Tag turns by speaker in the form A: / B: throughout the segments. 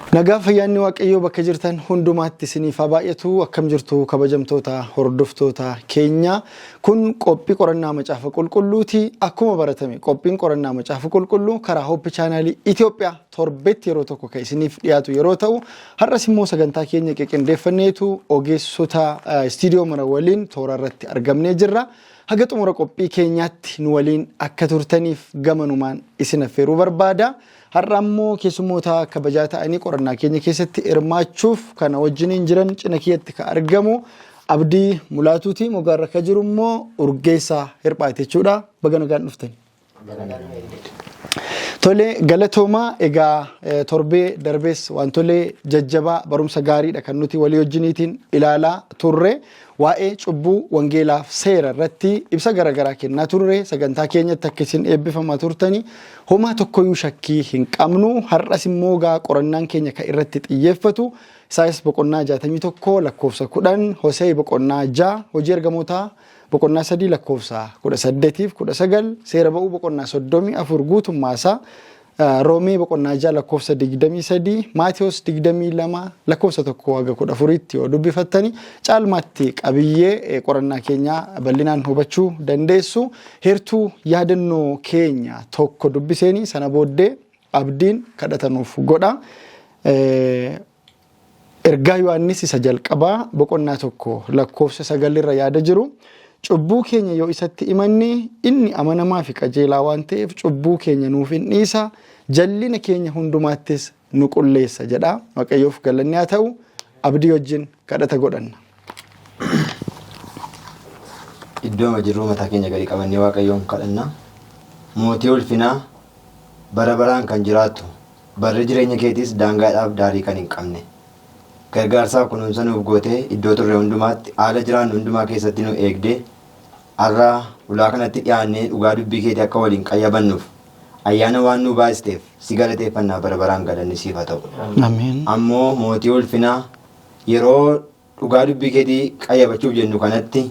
A: Nagaa fayyaanni Waaqayyoo bakka jirtan hundumaatti isiniif haa baay'atu. Akkam jirtu kabajamtoota hordoftoota keenya. Kun qophii qorannaa Macaafa Qulqulluuti. Akkuma baratame qophiin qorannaa Macaafa Qulqulluu karaa Hope Chaanaalii Itoophiyaa torbetti yeroo tokko kan isiniif dhiyaatu yeroo ta'u, har'as immoo sagantaa keenya qeqindeeffanneetu ogeessota istiidiyoo mara waliin toora irratti argamnee jirra. Haga xumura qophii keenyaatti nu waliin akka turtaniif gamanumaan isin affeeruu barbaada. Har'a ammoo keessummoota kabajaa ta'anii qorannaa keenya keessatti hirmaachuuf kana wajjiniin jiran cina kiyyatti kan argamu Abdii Mulaatuuti. Mogaarra kan jiru immoo Urgeessaa Hirphaati jechuudha. Baga nagaan dhuftani. Tole galatoomaa egaa torbee darbees wantolee jajjabaa barumsa gaariidha kan nuti walii wajjiniitiin ilaalaa turre. Waa'ee cubbuu wangeelaaf seera irratti ibsa garaagaraa kennaa turre. Sagantaa keenyatti akka isin eebbifamaa turtani homaa tokkoyyuu shakkii hin qabnu. Har'as immoo gaa qorannaan keenya kan irratti xiyyeeffatu Isaayyaas boqonnaa 61 lakkoofsa 10, Hosee boqonnaa 6, Hojii Ergamootaa boqonnaa 3 lakkoofsa 18 fi 19, Seera Ba'uu boqonnaa 34 guutummaa isaa, Roomee boqonnaa 6 lakkoofsa 23, Maatewos 22 lakkoofsa 1 haga 14tti yoo dubbifattani caalmaatti qabiyyee qorannaa keenyaa bal'inaan hubachuu dandeessu. Heertuu yaadannoo keenya tokko dubbiseeni sana booddee Abdiin kadhata nuuf godha. Ergaa Yohaannis isa jalqabaa boqonnaa 1 lakkoofsa 9 irra yaada jiru cubbuu keenya yoo isatti himanne inni amanamaa fi qajeelaa waan ta'eef cubbuu keenya nuuf in dhiisa, jallina keenya hundumaattis nu qulleessa jedha. Waaqayyoof galanni haa ta'u. Abdii wajjin kadhata godhanna.
B: Iddooma jirruu mataa keenya gadi qabannee Waaqayyoon kadhanna. Mootii ulfinaa bara baraan kan jiraattu, barri jireenya keetiis daangaadhaaf daarii kan hin qabne. Gargaarsaaf kunuunsa nuuf gootee iddoo turre hundumaatti, haala jiraannu hundumaa keessatti nu eegdee, har'a ulaa kanatti dhiyaannee dhugaa dubbii keetii akka waliin qayyabannuuf ayyaana waan nuu baay'isteef si galateeffannaa, bara baraan galanni siif haa ta'u.
A: Ameen.
B: Ammoo mootii ulfinaa, yeroo dhugaa dubbii keetii qayyabachuuf jennu kanatti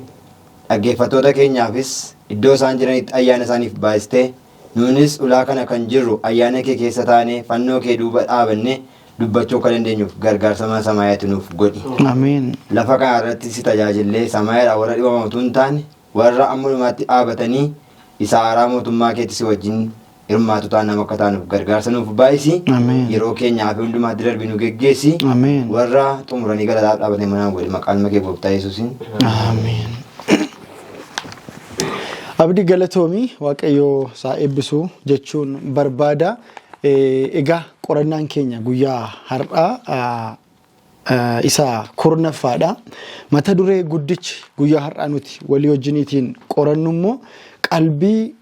B: dhaggeeffattoota keenyaafis iddoo isaan jiranitti ayyaana isaaniif baay'istee, nuunis ulaa kana kan jirru ayyaana kee keessa taanee fannoo kee duuba dhaabannee dubbachuu akka dandeenyuuf gargaarsa mana samaayaatti nuuf godhi.
A: Ameen.
B: Lafa kana irratti si tajaajillee samaayaadhaan warra dhibaman utuu hin taane warra amma dhumaatti dhaabatanii isa haaraa mootummaa keetti si wajjin hirmaatu ta'an nama akka taanuuf gargaarsa nuuf baay'isi.
A: Ameen.
B: Yeroo keenyaa fi hundumaatti darbii nu geggeessi.
A: Ameen.
B: Warra xumuranii galataaf dhaabatanii manaan godhi maqaan makee gooftaa Yesuusiin.
A: Ameen. Abdi galatoomi, Waaqayyoo saa eebbisu jechuun barbaada. Egaa qorannaan keenya guyyaa har'aa isa 10ffaadha. Mata duree guddichi guyyaa har'aa nuti walii wajjiniitiin qorannu immoo qalbii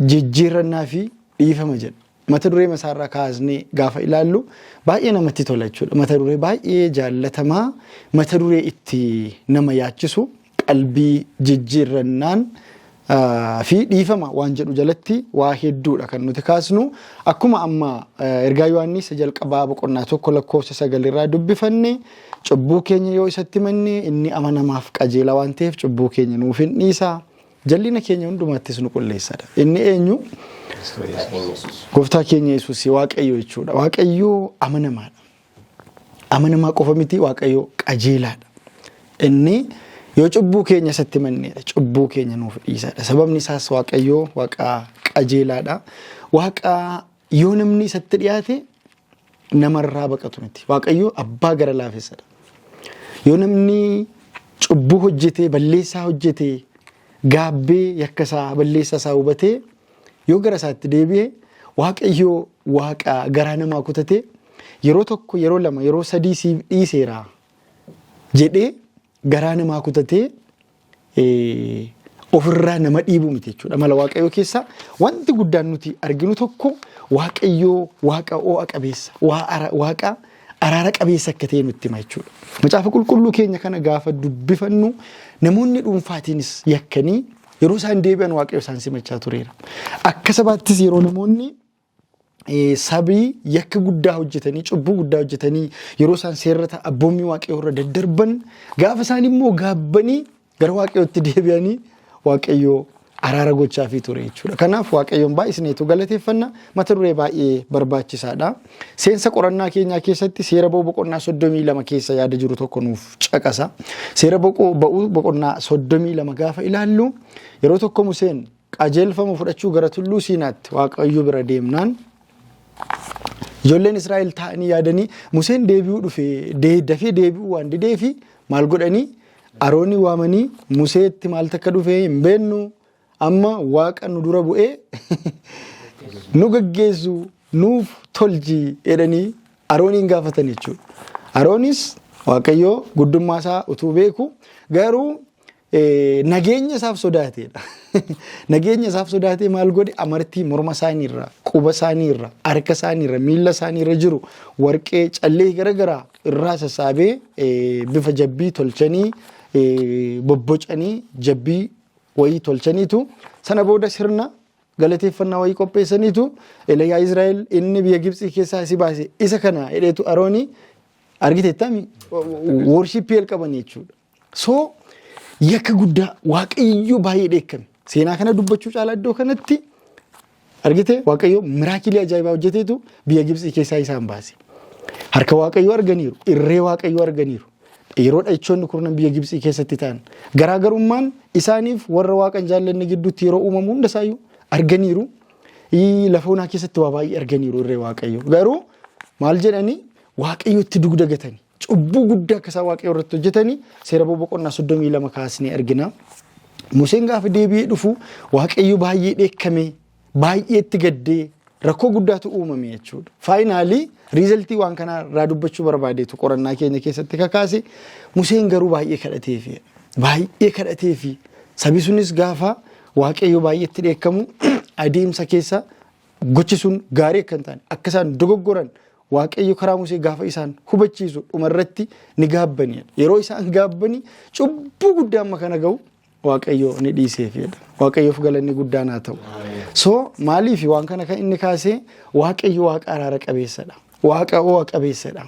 A: jijjiirrannaa fi dhiifama jedha. Mata duree masaarraa kaasnee gaafa ilaallu baay'ee namatti tola jechuudha. Mata duree baay'ee jaallatamaa, mata duree itti nama yaachisu, qalbii jijjiirrannaan fi dhiifama waan jedhu jalatti waa hedduudha kan nuti kaasnu. Akkuma amma ergaa Yohaannis jalqabaa boqonnaa 1 lakkoofsa 9 irraa dubbifanne, cubbuu keenya yoo isatti himanne inni amanamaaf qajeelaa waan ta'eef cubbuu keenya nuuf hin dhiisa. Jallina keenya hundumaattis nu qulleessadha. Inni eenyu? Gooftaa keenya Yesuus Waaqayyo jechuudha. Waaqayyo amanamaadha. Amanamaa qofa miti, Waaqayyo qajeelaadha. Inni yoo cubbuu keenya isatti himanneedha, cubbuu keenya nuuf dhiisadha. Sababni isaas Waaqayyo Waaqa qajeelaadha. Waaqa yoo namni isatti dhiyaate namarraa baqatu miti. Waaqayyo abbaa gara laafessadha. Yoo namni cubbuu hojjetee, balleessaa hojjetee, gaabbee yakka isaa, balleessaa isaa hubatee yoo gara isaatti deebi'e, Waaqayyo Waaqa garaa namaa kutatee yeroo tokko, yeroo lama, yeroo sadii siif dhiiseera jedhee garaa namaa kutatee ofirraa nama dhiibuu miti jechuudha. Mala Waaqayyoo keessaa wanti guddaan nuti arginu tokko Waaqayyoo Waaqa oo'a qabeessa, Waaqa araara qabeessa akka ta'e nutti hima jechuudha. Macaafa Qulqulluu keenya kana gaafa dubbifannu namoonni dhuunfaatiinis yakkanii yeroo isaan deebi'an Waaqayyo isaan simachaa tureera. Akka sabaattis yeroo namoonni sabii yakka guddaa hojjetanii, cubbuu guddaa hojjetanii, yeroo isaan seerrata abboommii Waaqayyoo irra daddarban, gaafa isaan immoo gaabbanii gara Waaqayyootti deebi'anii Waaqayyoo araara gochaafii ture jechuudha. Kanaaf Waaqayyoon baay'isneetu galateeffanna mata duree baay'ee barbaachisaadha. Seensa qorannaa keenyaa keessatti seera ba'uu boqonnaa 32 keessa yaada jiru tokko nuuf caqasa. Seera ba'uu boqonnaa 32 gaafa ilaallu yeroo tokko Museen qajeelfama fudhachuu gara tulluu Siinaatti Waaqayyo bira deemnaan ijoolleen Israa'el taa'anii yaadanii Museen deebi'uu dhufe dafee deebi'uu waan dideefi maal godhanii Aroonii waamanii Museetti maaltu akka dhufe hin beennu amma waaqa nu dura bu'ee nu gaggeessu nuuf tolchi jedhanii Arooniin gaafatan jechuudha. Aroonis Waaqayyoo guddummaa isaa utuu beeku garuu nageenya isaaf sodaateedha. Nageenya isaaf sodaatee maal godhe amartii morma isaanii irra, quba isaanii irra, harka isaanii irra, miilla isaanii irra jiru warqee callee garaagaraa irraa sassaabee bifa jabbii tolchanii bobbocanii jabbii wayii tolchaniitu sana booda sirna galateeffannaa wayii qopheessaniitu yaa Israa'el inni biyya Gibxii keessaa si baase isa kana jedheetu Aroonii argiteettami worshipii jalqaban jechuudha. So yakka guddaa Waaqayyo baay'ee dheekkame. Seenaa kana dubbachuu caalaa iddoo kanatti argite Waaqayyo miraakilii ajaa'ibaa hojjeteetu biyya Gibxii keessaa isaan baase. Harka Waaqayyoo arganiiru, irree Waaqayyoo arganiiru. Yeroo dha'ichoonni kurnan biyya Gibxii keessatti ta'an garaagarummaan isaaniif warra Waaqa hin jaallanne gidduutti yeroo uumamu hunda isaayyuu arganiiru. Lafa onaa keessatti waa baay'ee arganiiru irree Waaqayyoo. Garuu maal jedhanii Waaqayyotti dugda gatanii cubbuu guddaa akka isaan Waaqayyo irratti hojjetanii seera boqonnaa 32 kaasnee argina. Museen gaafa deebi'ee dhufu Waaqayyo baay'ee dheekkame, baay'ee itti gaddee rakkoo guddaatu uumame jechuudha. Finally resultii waan kanaa irraa dubbachuu barbaadeetu qorannaa keenya keessatti kakaase. Museen garuu baay'ee kadhateefi. Baay'ee kadhateefi. Sabi sunis gaafa Waaqayyo baay'ee itti dheekkamu adeemsa keessa gochi sun gaarii akka hin taane akka isaan dogoggoran Waaqayyo karaa Musee gaafa isaan hubachiisu dhumarratti ni gaabbani. Yeroo isaan gaabbani cubbuu guddaa amma kana ga'u Waaqayyo ni dhiiseefidha. Waaqayyoof galanni guddaan haa ta'u. So maaliif waan kana kan inni kaasee Waaqayyo Waaqa araara qabeessadha. Waaqa oo'a qabeessadha.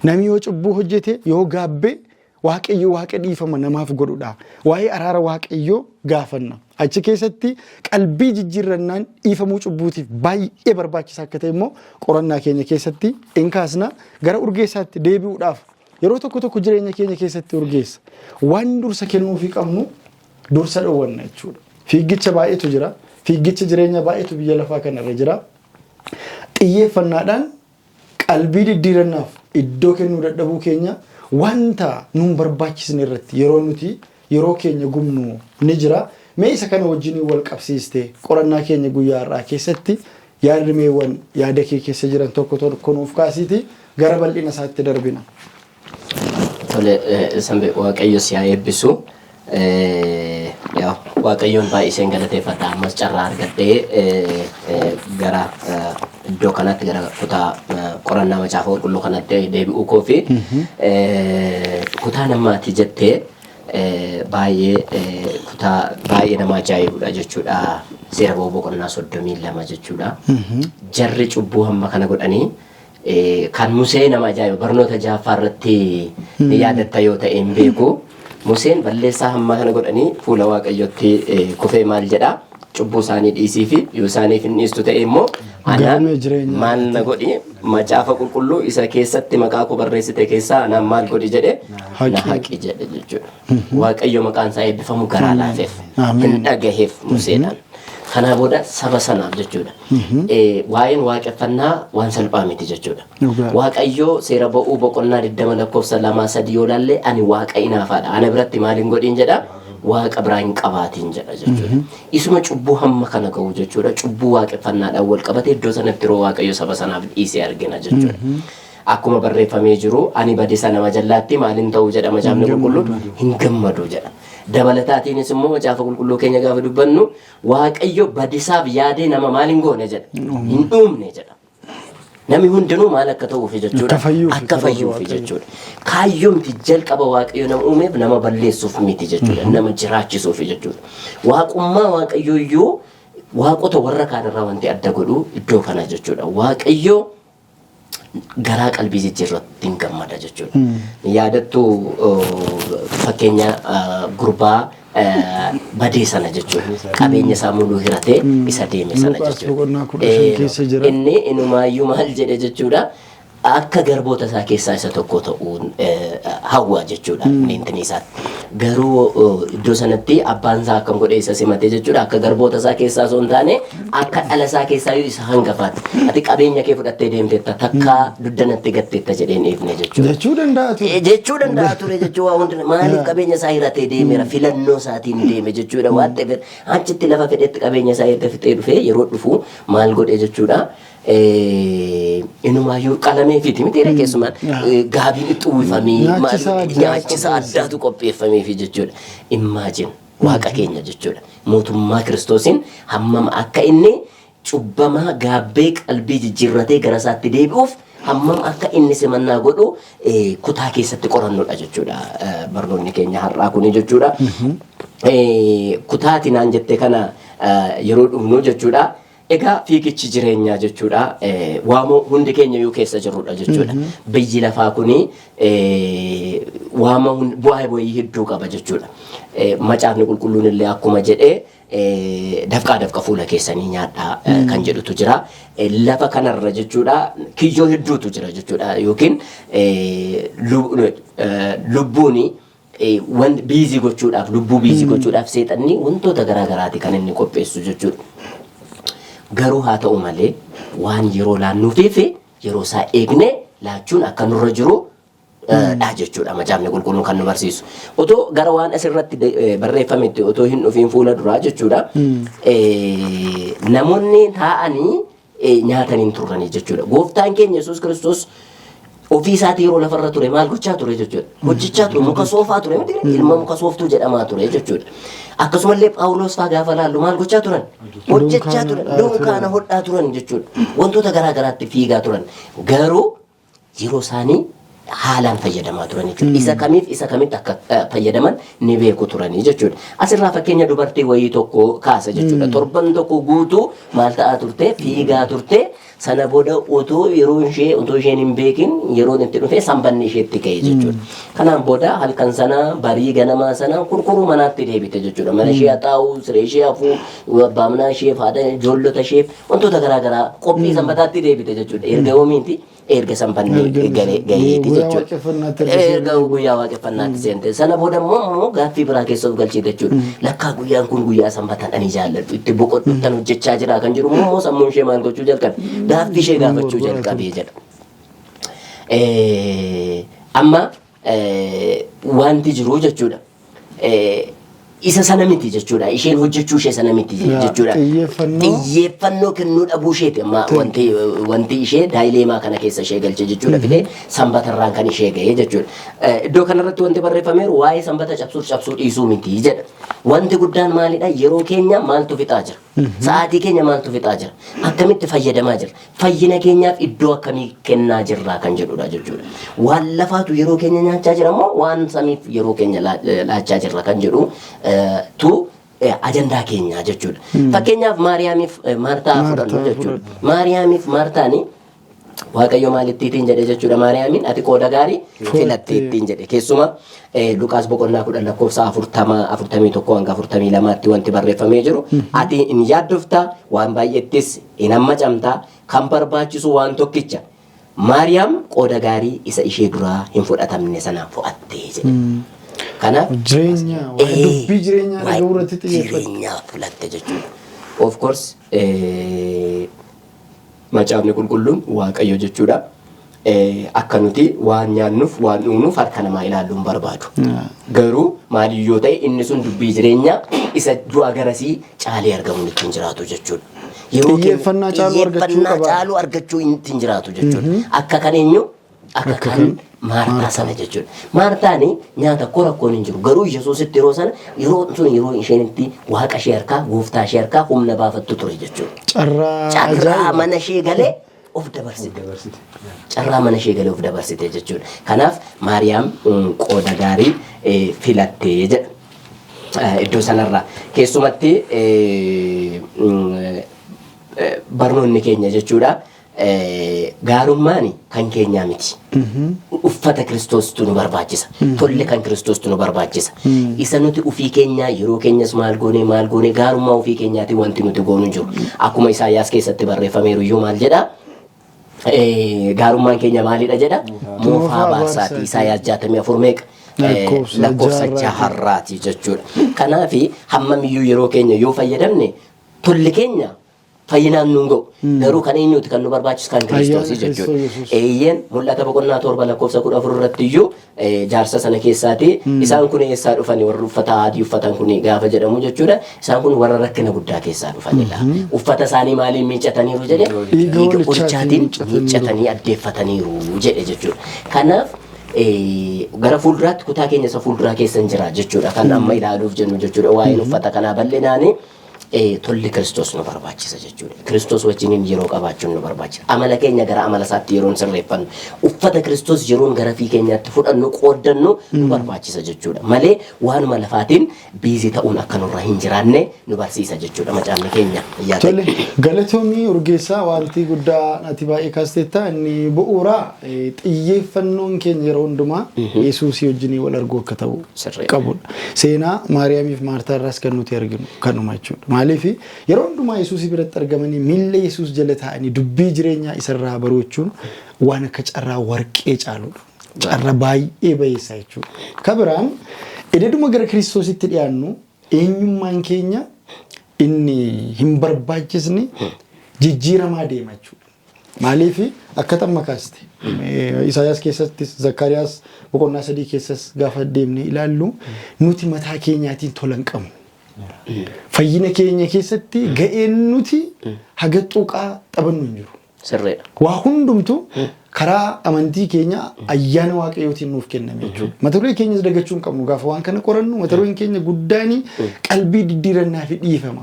A: Namni yoo cubbuu hojjete yoo gaabbe Waaqayyo Waaqa dhiifama namaaf godhudha. Waa'ee araara Waaqayyoo gaafanna. Achi keessatti qalbii jijjiirrannaan dhiifamuu cubbuutiif baay'ee barbaachisaa akka ta'e immoo qorannaa keenya keessatti in kaasna. Gara urgeessaatti deebi'uudhaaf yeroo tokko tokko jireenya keenya keessatti urgeessa. Waan dursa kennuufii qabnu dursa dhowwanna jechuudha. Fiiggicha baay'eetu jira. Fiiggicha jireenya baay'eetu biyya lafaa kanarra jira. Xiyyeeffannaadhaan qalbii diddiirannaaf iddoo kennuu dadhabuu keenya wanta nun barbaachisne irratti yeroo nuti yeroo keenya gubnu ni jira. Mee isa kana wajjin wal qabsiiste qorannaa keenya guyyaa har'aa keessatti yaadrimeewwan yaada kee keessa jiran tokko tokko nuuf kaasiiti gara bal'ina isaatti darbina.
C: Tole, Sanbe, Waaqayyo si haa eebbisu. Yaa Waaqayyoon baay'iseen galateeffadha. Ammas carraa argadhee gara iddoo kanatti gara kutaa qorannaa macaafa qulqulluu kanatti deebi'uu koo fi kutaa namaati jettee baay'ee kutaa baay'ee nama ajaa'ibudha jechuudha. Seera ba'uu boqonnaa 32 jechuudha. Jarri cubbuu hamma kana godhanii kan Musee nama ajaa'iba barnoota jaaffaa irratti ni yaadatta yoo ta'e hin beeku. Museen balleessaa hamma kana godhanii fuula Waaqayyootti kufee maal jedha? Cubbuu isaanii dhiisii fi yoo isaaniif hin dhiistu ta'e immoo ana
A: Galmee jireenyaa
C: maal na godhi macaafa qulqulluu isa keessatti maqaa koo barreessite keessaa anaan maal godhi jedhe
A: Haqi.
C: na haqi jedhe jechuudha. Waaqayyo maqaan isaa eebbifamu garaa laafeef
A: Ameen.
C: hin dhagaheef Museedhaan. Kanaa booda saba sanaaf jechuudha. Waa'een waaqeffannaa waan salphaa miti jechuudha.
A: Dhugaadha.
C: Waaqayyo seera ba'uu boqonnaa 20 lakkoofsa 2 3 yoo laalle ani waaqa inaafaadha. Ana biratti maal hin godhin jedha? Waaqa biraa hin qabaatiin jedha jechuudha. Isuma cubbuu hamma kana ga'u jechuudha. Cubbuu waaqeffannaadhaan wal qabate iddoo sanatti yeroo Waaqayyo saba sanaaf dhiisee argina jechuudha. Akkuma barreeffamee jiru ani badisa nama jallaatti maal hin ta'u jedha macaafni qulqulluun hin gammadu jedha. Dabalataatiinis immoo macaafa qulqulluu keenya gaafa dubbannu Waaqayyo badisaaf yaadee nama maal hin goone jedha. Hin uumne jedha. Namni hundinuu maal akka ta'uufi jechuudha.
A: Akka fayyuufi
C: Akka
A: karoorri
C: fayyuufi
A: Waaqayyoo.
C: jechuudha. Kaayyoomti jalqaba Waaqayyo nama uumeef nama balleessuuf miti jechuudha. Nama jiraachisuufi jechuudha. Waaqummaa Waaqayyoo iyyuu waaqota warra kaan irraa wanti adda godhu iddoo kana jechuudha. Waaqayyo garaa qalbii jijjiirratti hin gammada jechuudha. Yaadattuu fakkeenya gurbaa Badee sana jechuudha. Qabeenya isaa muluu hiratee isa deeme sana
A: Luqaas
C: jechuudha.
A: boqonnaa 15 keessa jira.
C: Inni inumaayyuu maal jedhe jechuudha. Akka garboota isaa keessaa isa tokko ta'uun hawwa jechuudha. Inni isaatti. Garuu iddoo sanatti abbaan isaa akkam godhee isa simate jechuudha. Akka garboota isaa keessaa osoo hin taane akka dhala isaa keessaa isa hangafaati. Ati qabeenya kee fudhattee deemteetta takkaa duddanatti gatteetta jedheen eefne jechuudha.
A: Jechuu danda'a ture.
C: Jechuu danda'a ture jechuu waa hundi maaliif qabeenya isaa hiratee deemeera filannoo isaatiin deeme jechuudha waan ta'eef achitti lafa fedhetti qabeenya isaa erga fixee dhufee yeroo dhufu maal godhe jechuudha. Inumaayyuu qalameefiiti miti keessumaan gaabiin itti uwwifamee
A: Nyaachisa addaa
C: nyaachisa addaatu qopheeffameefi jechuudha. Imagine waaqa keenya jechuudha. Mootummaa Kiristoosiin hammam akka inni cubbamaa gaabbee qalbii jijjiirratee gara isaatti deebi'uuf hammam akka inni simannaa godhu kutaa keessatti qorannudha jechuudha. Barnoonni keenya har'aa kuni jechuudha. Kutaati naan jette kana yeroo dhufnu jechuudha. Egaa fiigichi jireenyaa jechuudha. Waamoo hundi keenya iyyuu keessa jirrudha jechuudha. Biyyi lafaa kuni waama bu'aa wayii hedduu qaba jechuudha. Macaafni qulqulluun illee akkuma jedhee dafqaa dafqa fuula keessanii nyaadhaa kan jedhutu jira. Lafa kanarra jechuudha kiyyoo hedduutu jira jechuudha. Yookiin lubbuuni busy gochuudhaaf lubbuu busy gochuudhaaf seexanni wantoota garaa garaati kan inni qopheessu jechuudha. Garuu haa ta'u malee waan yeroo laannuufii fi yeroo isaa eegne laachuun akka nurra jiru dha jechuudha macaafni qulqulluun kan nu barsiisu. Otoo gara waan asirratti barreeffametti otoo hin dhufiin fuula duraa jechuudha. Namoonni taa'anii nyaatan hin turranii jechuudha. Gooftaan keenya Yesuus Kiristoos ofii isaatii yeroo lafarra ture maal gochaa ture jechuudha. Hojjechaa ture, muka soofaa ture miti ilma muka sooftuu jedhamaa ture jechuudha. Akkasumallee Phaawulos fa'aa gaafa laallu maal gochaa turan? Hojjechaa turan, dunkaana hodhaa turan jechuudha. Wantoota garaa garaatti fiigaa turan. Garuu yeroo isaanii haalaan fayyadamaa turan jechuudha. Isa kamiif isa kamitti akka fayyadaman ni beeku turanii jechuudha. Asirraa fakkeenya dubartii wayii tokko kaasa jechuudha. Torban tokko guutuu maal ta'aa turte? Fiigaa turte. Sana booda otoo yeroo ishee otoo isheen hin beekin yeroon itti dhufe sanbanni isheetti ka'e jechuudha. Kanaan booda halkan sana barii ganamaa sana kurkuruu manaatti deebite jechuudha. Mana ishee haxaa'uu, siree ishee hafuu, abbaa manaa isheef, haadha ijoollota isheef wantoota garaa garaa qophii sanbataatti deebite jechuudha. Erga yoomiiti? Erga sanbanni gaheeti jechuudha. Erga guyyaa waaqeffannaatti seente. Sana booda immoo gaaffii biraa keessa of galchite jechuudha. Lakkaa guyyaan kun guyyaa sanbataan ani jaalladhu itti boqodhu tan hojjechaa jira kan jiru immoo sammuun ishee maal gochuu jalqabe? Gaaffii ishee gaafachuu jalqabe jedha. Amma wanti jiru jechuudha. Isa sana miti jechuudha. Isheen hojjechuu ishee sana miti jechuudha. Xiyyeeffannoo kennuu dhabuu isheeti amma wanti ishee dilemma kana keessa ishee galche jechuudha. Fidee sanbatarraan kan ishee ga'e jechuudha. Iddoo kanarratti wanti barreeffameeru waa'ee sanbata cabsuuf cabsuu dhiisuu miti jedha. Wanti guddaan maalidha? Yeroo keenya maaltu fixaa jira? Sa'aatii keenya maaltu fixaa jira? Akkamitti fayyadamaa jira? Fayyina keenyaaf iddoo akkamii kennaa jirra kan jedhudha jechuudha. Waan lafaatu yeroo keenya nyaachaa jira moo waan samiif yeroo keenya laachaa jirra kan jedhu tu ajandaa keenyaa jechuudha. Fakkeenyaaf Maariyaamiif Maartaa fudhannu jechuudha. Maariyaamiif Maartaani Waaqayyo maalittiin jedhe jechuudha? Maariyaamiin ati qooda gaarii filatteettiin jedhe. Keessumaa Luqaas boqonnaa 10 lakkoofsa 40, 41 hanga 42tti wanti barreeffamee jiru ati hin yaaddofta, waan baay'eettis hin hammacamta, kan barbaachisu waan tokkicha. Maariyaam qooda gaarii isa ishee duraa hin fudhatamne sana fo'attee jedhe. Kanaaf
A: Jireenya waa'ee dubbii jireenyaa dhaga'uu irratti xiyyeeffate.
C: Jireenyaa filatte jechuudha. Of course, macaafni qulqulluun Waaqayyo jechuudha. Akka nuti waan nyaannuuf waan dhugnuuf harka namaa ilaallu hin barbaadu. Garuu maaliyyoo ta'e inni sun dubbii jireenyaa isa du'a garasii caalee argamuun ittiin jiraatu jechuudha. Yeroo
A: Xiyyeeffannaa caalu argachuu
C: xiyyeeffannaa
A: qaba.
C: Caalu argachuu ittiin jiraatu jechuudha. Akka kan eenyu? Akka kan Maartaa sana jechuudha. Maartaan nyaata koo rakkoon hin jiru. Garuu Yesuusitti yeroo sana yeroo sun yeroo isheen itti waaqa ishee harkaa, gooftaa ishee harkaa humna baafattu ture jechuudha.
A: Carraa
C: Carraa
A: ajaa'iba.
C: mana ishee galee of dabarsite. Carraa mana ishee galee of dabarsite jechuudha. Kanaaf Maariyaam qooda gaarii filattee jedha. Iddoo sanarraa keessumatti barnoonni keenya jechuudha. Gaarummaan kan keenyaa miti. Uffata Kiristoostu nu barbaachisa. Tolle kan Kiristoostu nu barbaachisa. Isa nuti ofii keenyaa yeroo keenyas maal goone maal goone, gaarummaa ofii keenyaatiin wanti nuti goonu hin jiru. Akkuma Isaayyaas keessatti barreeffameeru iyyuu maal jedhaa? Gaarummaan keenya maalidha jedha? Moofaa abaarsaati. Isaayyaas 64 meeqa?
A: Lakkoofsa
C: Lakkoofsa
A: jaharraati.
C: Jaharraati jechuudha. Kanaaf hammamiyyuu yeroo keenya yoo fayyadamne, tolli keenya fayyinaan nuun ga'u. Garuu kan eenyuuti kan nu barbaachisu? Kan Kiristoosii
A: Ayyaana
C: jechuudha.
A: Kiristoos Yesuus.
C: Eeyyeen, Mul'ata boqonnaa 7 lakkoofsa 14 irratti iyyuu jaarsa sana keessaati isaan kun eessaa dhufani, warri uffata adii uffatan kun gaafa jedhamu jechuudha. Isaan kun warra rakkina guddaa keessaa dhufanidha. Uffata isaanii maaliin miiccataniiru jedhe?
A: Dhiiga
C: Dhiiga
A: hoolichaatiin
C: holichaatiin
A: miiccataniiru.
C: miiccatanii addeeffataniiru jedhe jechuudha. Kanaaf gara fuulduraatti kutaa keenya isa fuulduraa keessa hin jira jechuudha. Kan amma ilaaluuf jennu jechuudha. Waa'een uffata kanaa bal'inaani tolli Kiristoos nu barbaachisa jechuudha. Kiristoos wajjiniin yeroo qabaachuun nu barbaachisa. Amala keenya gara amala isaatti yeroon sirreeffannu, uffata Kiristoos yeroon gara fii keenyaatti fudhannu, qooddannu nu barbaachisa jechuudha. Malee waanuma lafaatiin busy ta'uun akka nurra hin jiraanne nu barsiisa jechuudha macaafni keenya. Yaa ta'e.
A: Tole, galatoomii Urgeessaa, wanti guddaa ati baay'ee kaasteetta inni bu'uura xiyyeeffannoon keenya yeroo hundumaa Yesuusii wajjinii wal arguu akka ta'u qabudha. Seenaa Maariyaamiif Maartaa irraas kan nuti arginu kanuma jechuudha. Maaliif yeroo hundumaa Yesuusii biratti argamanii miilla Yesuus jala taa'anii dubbii jireenyaa isarraa baruu jechuun waan akka carraa warqee caaludha. Carraa baay'ee bayeessa jechuudha. Kabiraan ededuma gara Kiristoositti dhiyaannu eenyummaan keenya inni hin barbaachisne jijjiiramaa deema jechuudha. Maaliif akka xamma kaaste Isaayyaas keessattis, Zakkaariyaas boqonnaa 3 keessas gaafa deemnee ilaallu, nuti mataa keenyaatiin tola hin qabnu. Fayyina keenya keessatti ga'een nuti haga xuqaa taphannu hin jiru. Waa hundumtu karaa amantii keenya ayyaana Waaqayyootiin nuuf kenname jechuudha. Mata duree keenyas dagachuu hin qabnu. Gaafa waan kana qorannu, mata dureen keenya guddaani qalbii diddiirannaa fi dhiifama.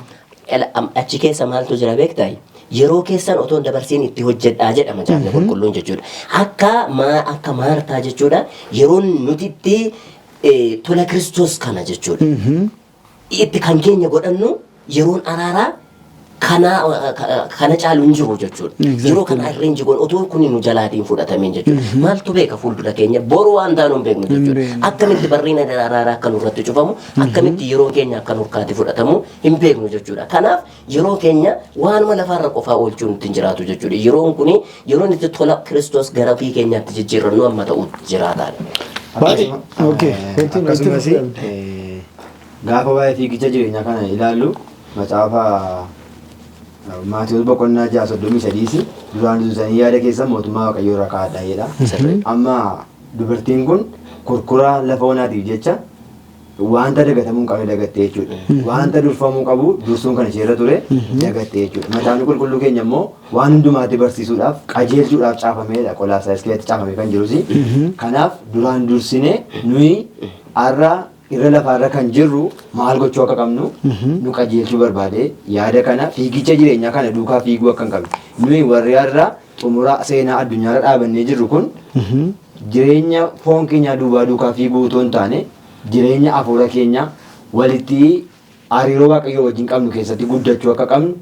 C: Achi keessa maaltu jira beektaa? Yeroo keessan otoo hin dabarsiin itti hojjedhaa jedha Macaafni Qulqulluun jechuudha. Akka Maartaa jechuudha, yeroon nuti itti tola Kiristoos kana jechuudha. Itti kan keenya godhannu, yeroon araaraa kana caalu hin jiru jechuudha. Yeroo kana arrange goon otoo kun nu jalaatiin fudhatameen jechuudha. Maaltu beeka, fuuldura keenya boru waan taanu hin beeknu jechuudha.
A: Beeknu.
C: Akkamitti barriin araaraa akka nurratti cufamu, akkamitti yeroo keenya akka nurkaatti fudhatamu hin beeknu jechuudha. Kanaaf yeroo keenya waanuma lafaarra qofaa oolchuun ittiin jiraatu jechuudha. Yeroon kuni yeroon itti tola Kiristoos gara ofii keenyaatti jijjiirrannu amma ta'u jiraataadha.
A: Baay'ee. Okay. Continue. Itti
B: Akkasumas
A: fufi, Abdii.
B: Gaafa waa'ee fiigicha jireenyaa kana ilaallu, macaafa Maatiyus boqonnaa 6 33 duraan dursanii yaada keessa mootummaa Waaqayyoo irra kaa'adhaa jedha. Amma dubartiin kun kurkura lafa onaatiif jecha wanta dagatamuu hin qabne dagatte jechuudha. Wanta durfamuu qabu dursuun kan isheerra ture dagatte jechuudha. Macaafni Qulqulluu keenya immoo waan hundumaatti barsiisuudhaaf, qajeelchuudhaaf caafameedha. Qolaasaayis keessatti caafamee kan jirus. Kanaaf duraan dursinee nuyi har'a irra lafaarra kan jirru maal gochuu akka qabnu nu qajeelchuu barbaade, yaada kana fiigicha jireenyaa kana duukaa fiiguu akka hin qabne, nuyi warri har'a xumura seenaa addunyaarra dhaabannee jirru kun jireenya foon keenyaa duubaa duukaa fiiguu otoo hin taane, jireenya hafuura keenya walitti hariiroo Waaqayyoo wajjin qabnu keessatti guddachuu akka qabnu,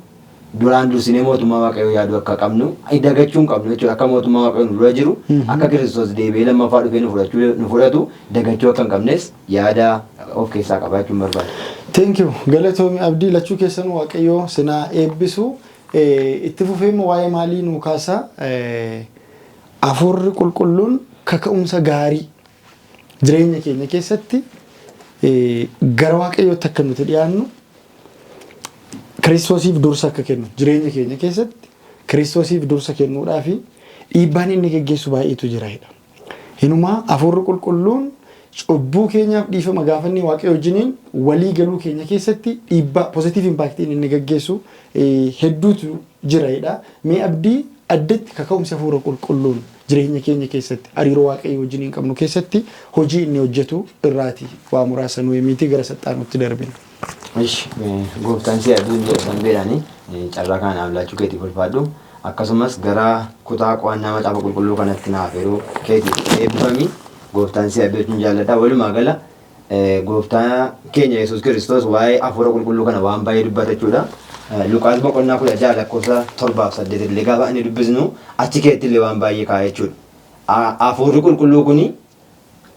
B: duraan dursinee mootummaa Waaqayyoo yaaduu akka qabnu dagachuu hin qabnu jechuudha. Akka mootummaa Waaqayyoo nu dura jiru, akka Kiristoos deebi'ee lammaffaa dhufee nu fudhachuu nu fudhatu dagachuu akka hin qabnes yaada of keessaa qabaachuun barbaada.
A: Thank you. Galatoomi Abdii, lachuu keessan Waaqayyoo sinaa eebbisu. Itti fufee immoo waa'ee maalii nuu kaasa? Hafuurri Qulqulluun kaka'umsa gaarii jireenya keenya keessatti gara Waaqayyootti akka nuti dhiyaannu, Kiristoosiif dursa akka kennu, jireenya keenya keessatti Kiristoosiif dursa kennuudhaa fi dhiibbaan inni geggeessu baay'eetu jira jedha. Hinumaa Hafuurri Qulqulluun cubbuu keenyaaf dhiifama gaafannee Waaqayyo wajjiniin walii galuu keenya keessatti dhiibbaa positive impactiin inni geggeessu hedduutu jira jedha. Mee Abdii, addatti kaka'umsi Hafuura Qulqulluun jireenya keenya keessatti hariiroo Waaqayyo wajjiniin qabnu keessatti hojii inni hojjetu irraati waa muraasa nu himiitii gara saxxaanutti darbina.
B: Ish, gooftaan si aduun jedha sanbeedhaani carraa kana naaf laachuu keetiif ulfaadhu. Akkasumas gara kutaa qo'annaa Macaafa Qulqulluu kanatti naaf yeroo keetiif eebbifami. Gooftaan si abbeechuun jaalladha. Walumaa gala gooftaa keenya Yesuus Kiristoos waa'ee Hafuura Qulqulluu kana waan baay'ee dubbata jechuudha. Luqaas boqonnaa 16 lakkoofsa 7 8 illee gaafa inni dubbisnu achi keetti illee waan baay'ee kaa'e jechuudha. Hafuurri qulqulluu kuni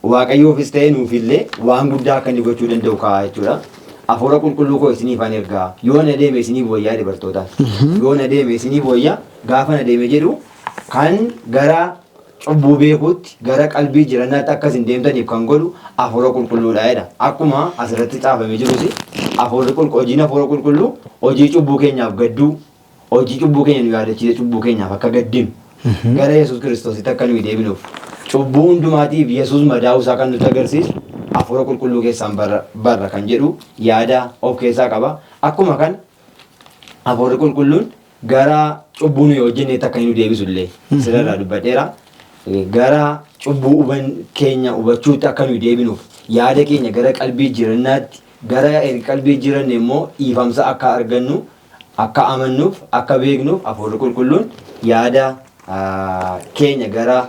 B: Waaqayyoofis ta'e nuufillee waan guddaa akka inni gochuu danda'u kaa'a jechuudha. Hafuura qulqulluu koo isiniifan ergaa, yoo na deeme isiniif wayyaa jedhe bartootaan. Yoo na deeme isiniif wayyaa, gaafa na deeme jedhu kan gara cubbuu beekuutti, gara qalbii jirannaatti akka isin deemtaniif kan godhu hafuura qulqulluudha jedha. Akkuma asirratti caafamee jirus hafuurri qulqulluu, hojiin hafuura qulqulluu hojii cubbuu keenyaaf gadduu, hojii cubbuu keenya nu yaadachiise, cubbuu keenyaaf akka gaddinu, gara Yesuus Kiristoositti akka nuyi deebinuuf, cubbuu hundumaatiif Yesuus madaa'uu isaa kan nutti agarsiisu hafuura qulqulluu keessaan barra barra kan jedhu yaada of keessaa qaba. Akkuma kan hafuurri qulqulluun gara cubbuu nuyi hojjenneetti akka inni nu deebisu illee sirarraa dubbadheera. Gara cubbuu huban keenya hubachuutti akka nuyi deebinuuf, yaada keenya gara qalbii jirannaatti, gara erga qalbii jiranne immoo dhiifamsa akka argannu, akka amannuuf, akka beeknuuf, hafuurri qulqulluun yaada keenya gara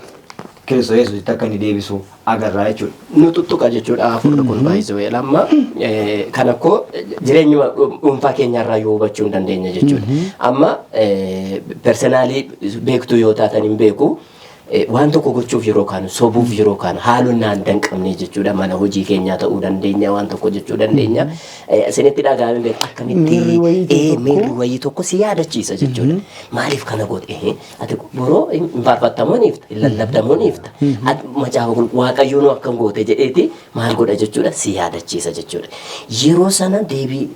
B: Kiristoos Yesuusitti akka inni deebisu agarraa jechuudha.
C: Nu tuttuqa jechuudha hafuurri kun baay'isee lamma kana koo jireenya dhuunfaa keenyarraa yoo hubachuu hin dandeenya jechuudha. Amma personally beektuu yoo taatan hin beeku, waan tokko gochuuf yeroo kaanu, sobuuf yeroo kaanu, haalonnaan danqamne jechuudha. Mana hojii keenyaa ta'uu dandeenya, waan tokko jechuu dandeenya. Isinitti dhaga'ame beeku akkamitti
A: Miirri wayii tokko
C: miirri wayii tokko si yaadachiisa jechuudha. Maaliif kana goote? Ati boroo hin faarfattamoo ni ifta, hin lallabdamoo ni ifta. Ati macaafa qulqulluu Waaqayyoon akkam goote jedheeti maal godha jechuudha, si yaadachiisa jechuudha. Yeroo sana deebii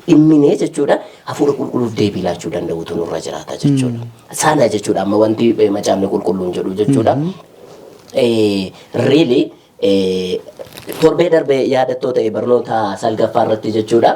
C: dhimminee jechuudha, hafuura qulqulluuf deebii laachuu danda'utu nurra jiraata jechuudha. Sana jechuudha amma wanti macaafni qulqulluun jedhu jechuudha. Really, torbee darbe yaadattoo ta'e barnoota salgaffaa irratti jechuudha,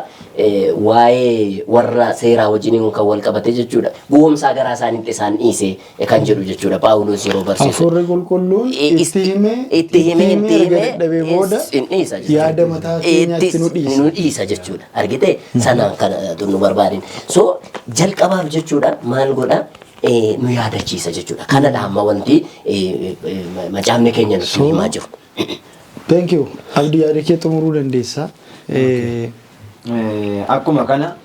C: waa'ee warra seeraa wajjiniin kan wal qabate jechuudha, gowwoomsaa garaa isaaniitti isaan dhiise kan jedhu jechuudha, Paawulos yeroo barsiisu.
A: Hafuurri qulqulluun itti himee
C: itti himee itti
A: erga
C: himee
A: dadhabee booda
C: hin dhiisa jechuudha.
A: Yaada mataa keenyaatti nu dhiisa.
C: Nu dhiisa jechuudha. Argitee, sanaan kana nu barbaadin. So jalqabaaf jechuudha maal godha, nu yaadachiisa jechuudha. Kanadha amma wanti macaafni keenya nutti himaa jiru.
A: Thank you. Abdii, yaada kee xumuruu dandeessa.
B: Akkuma kana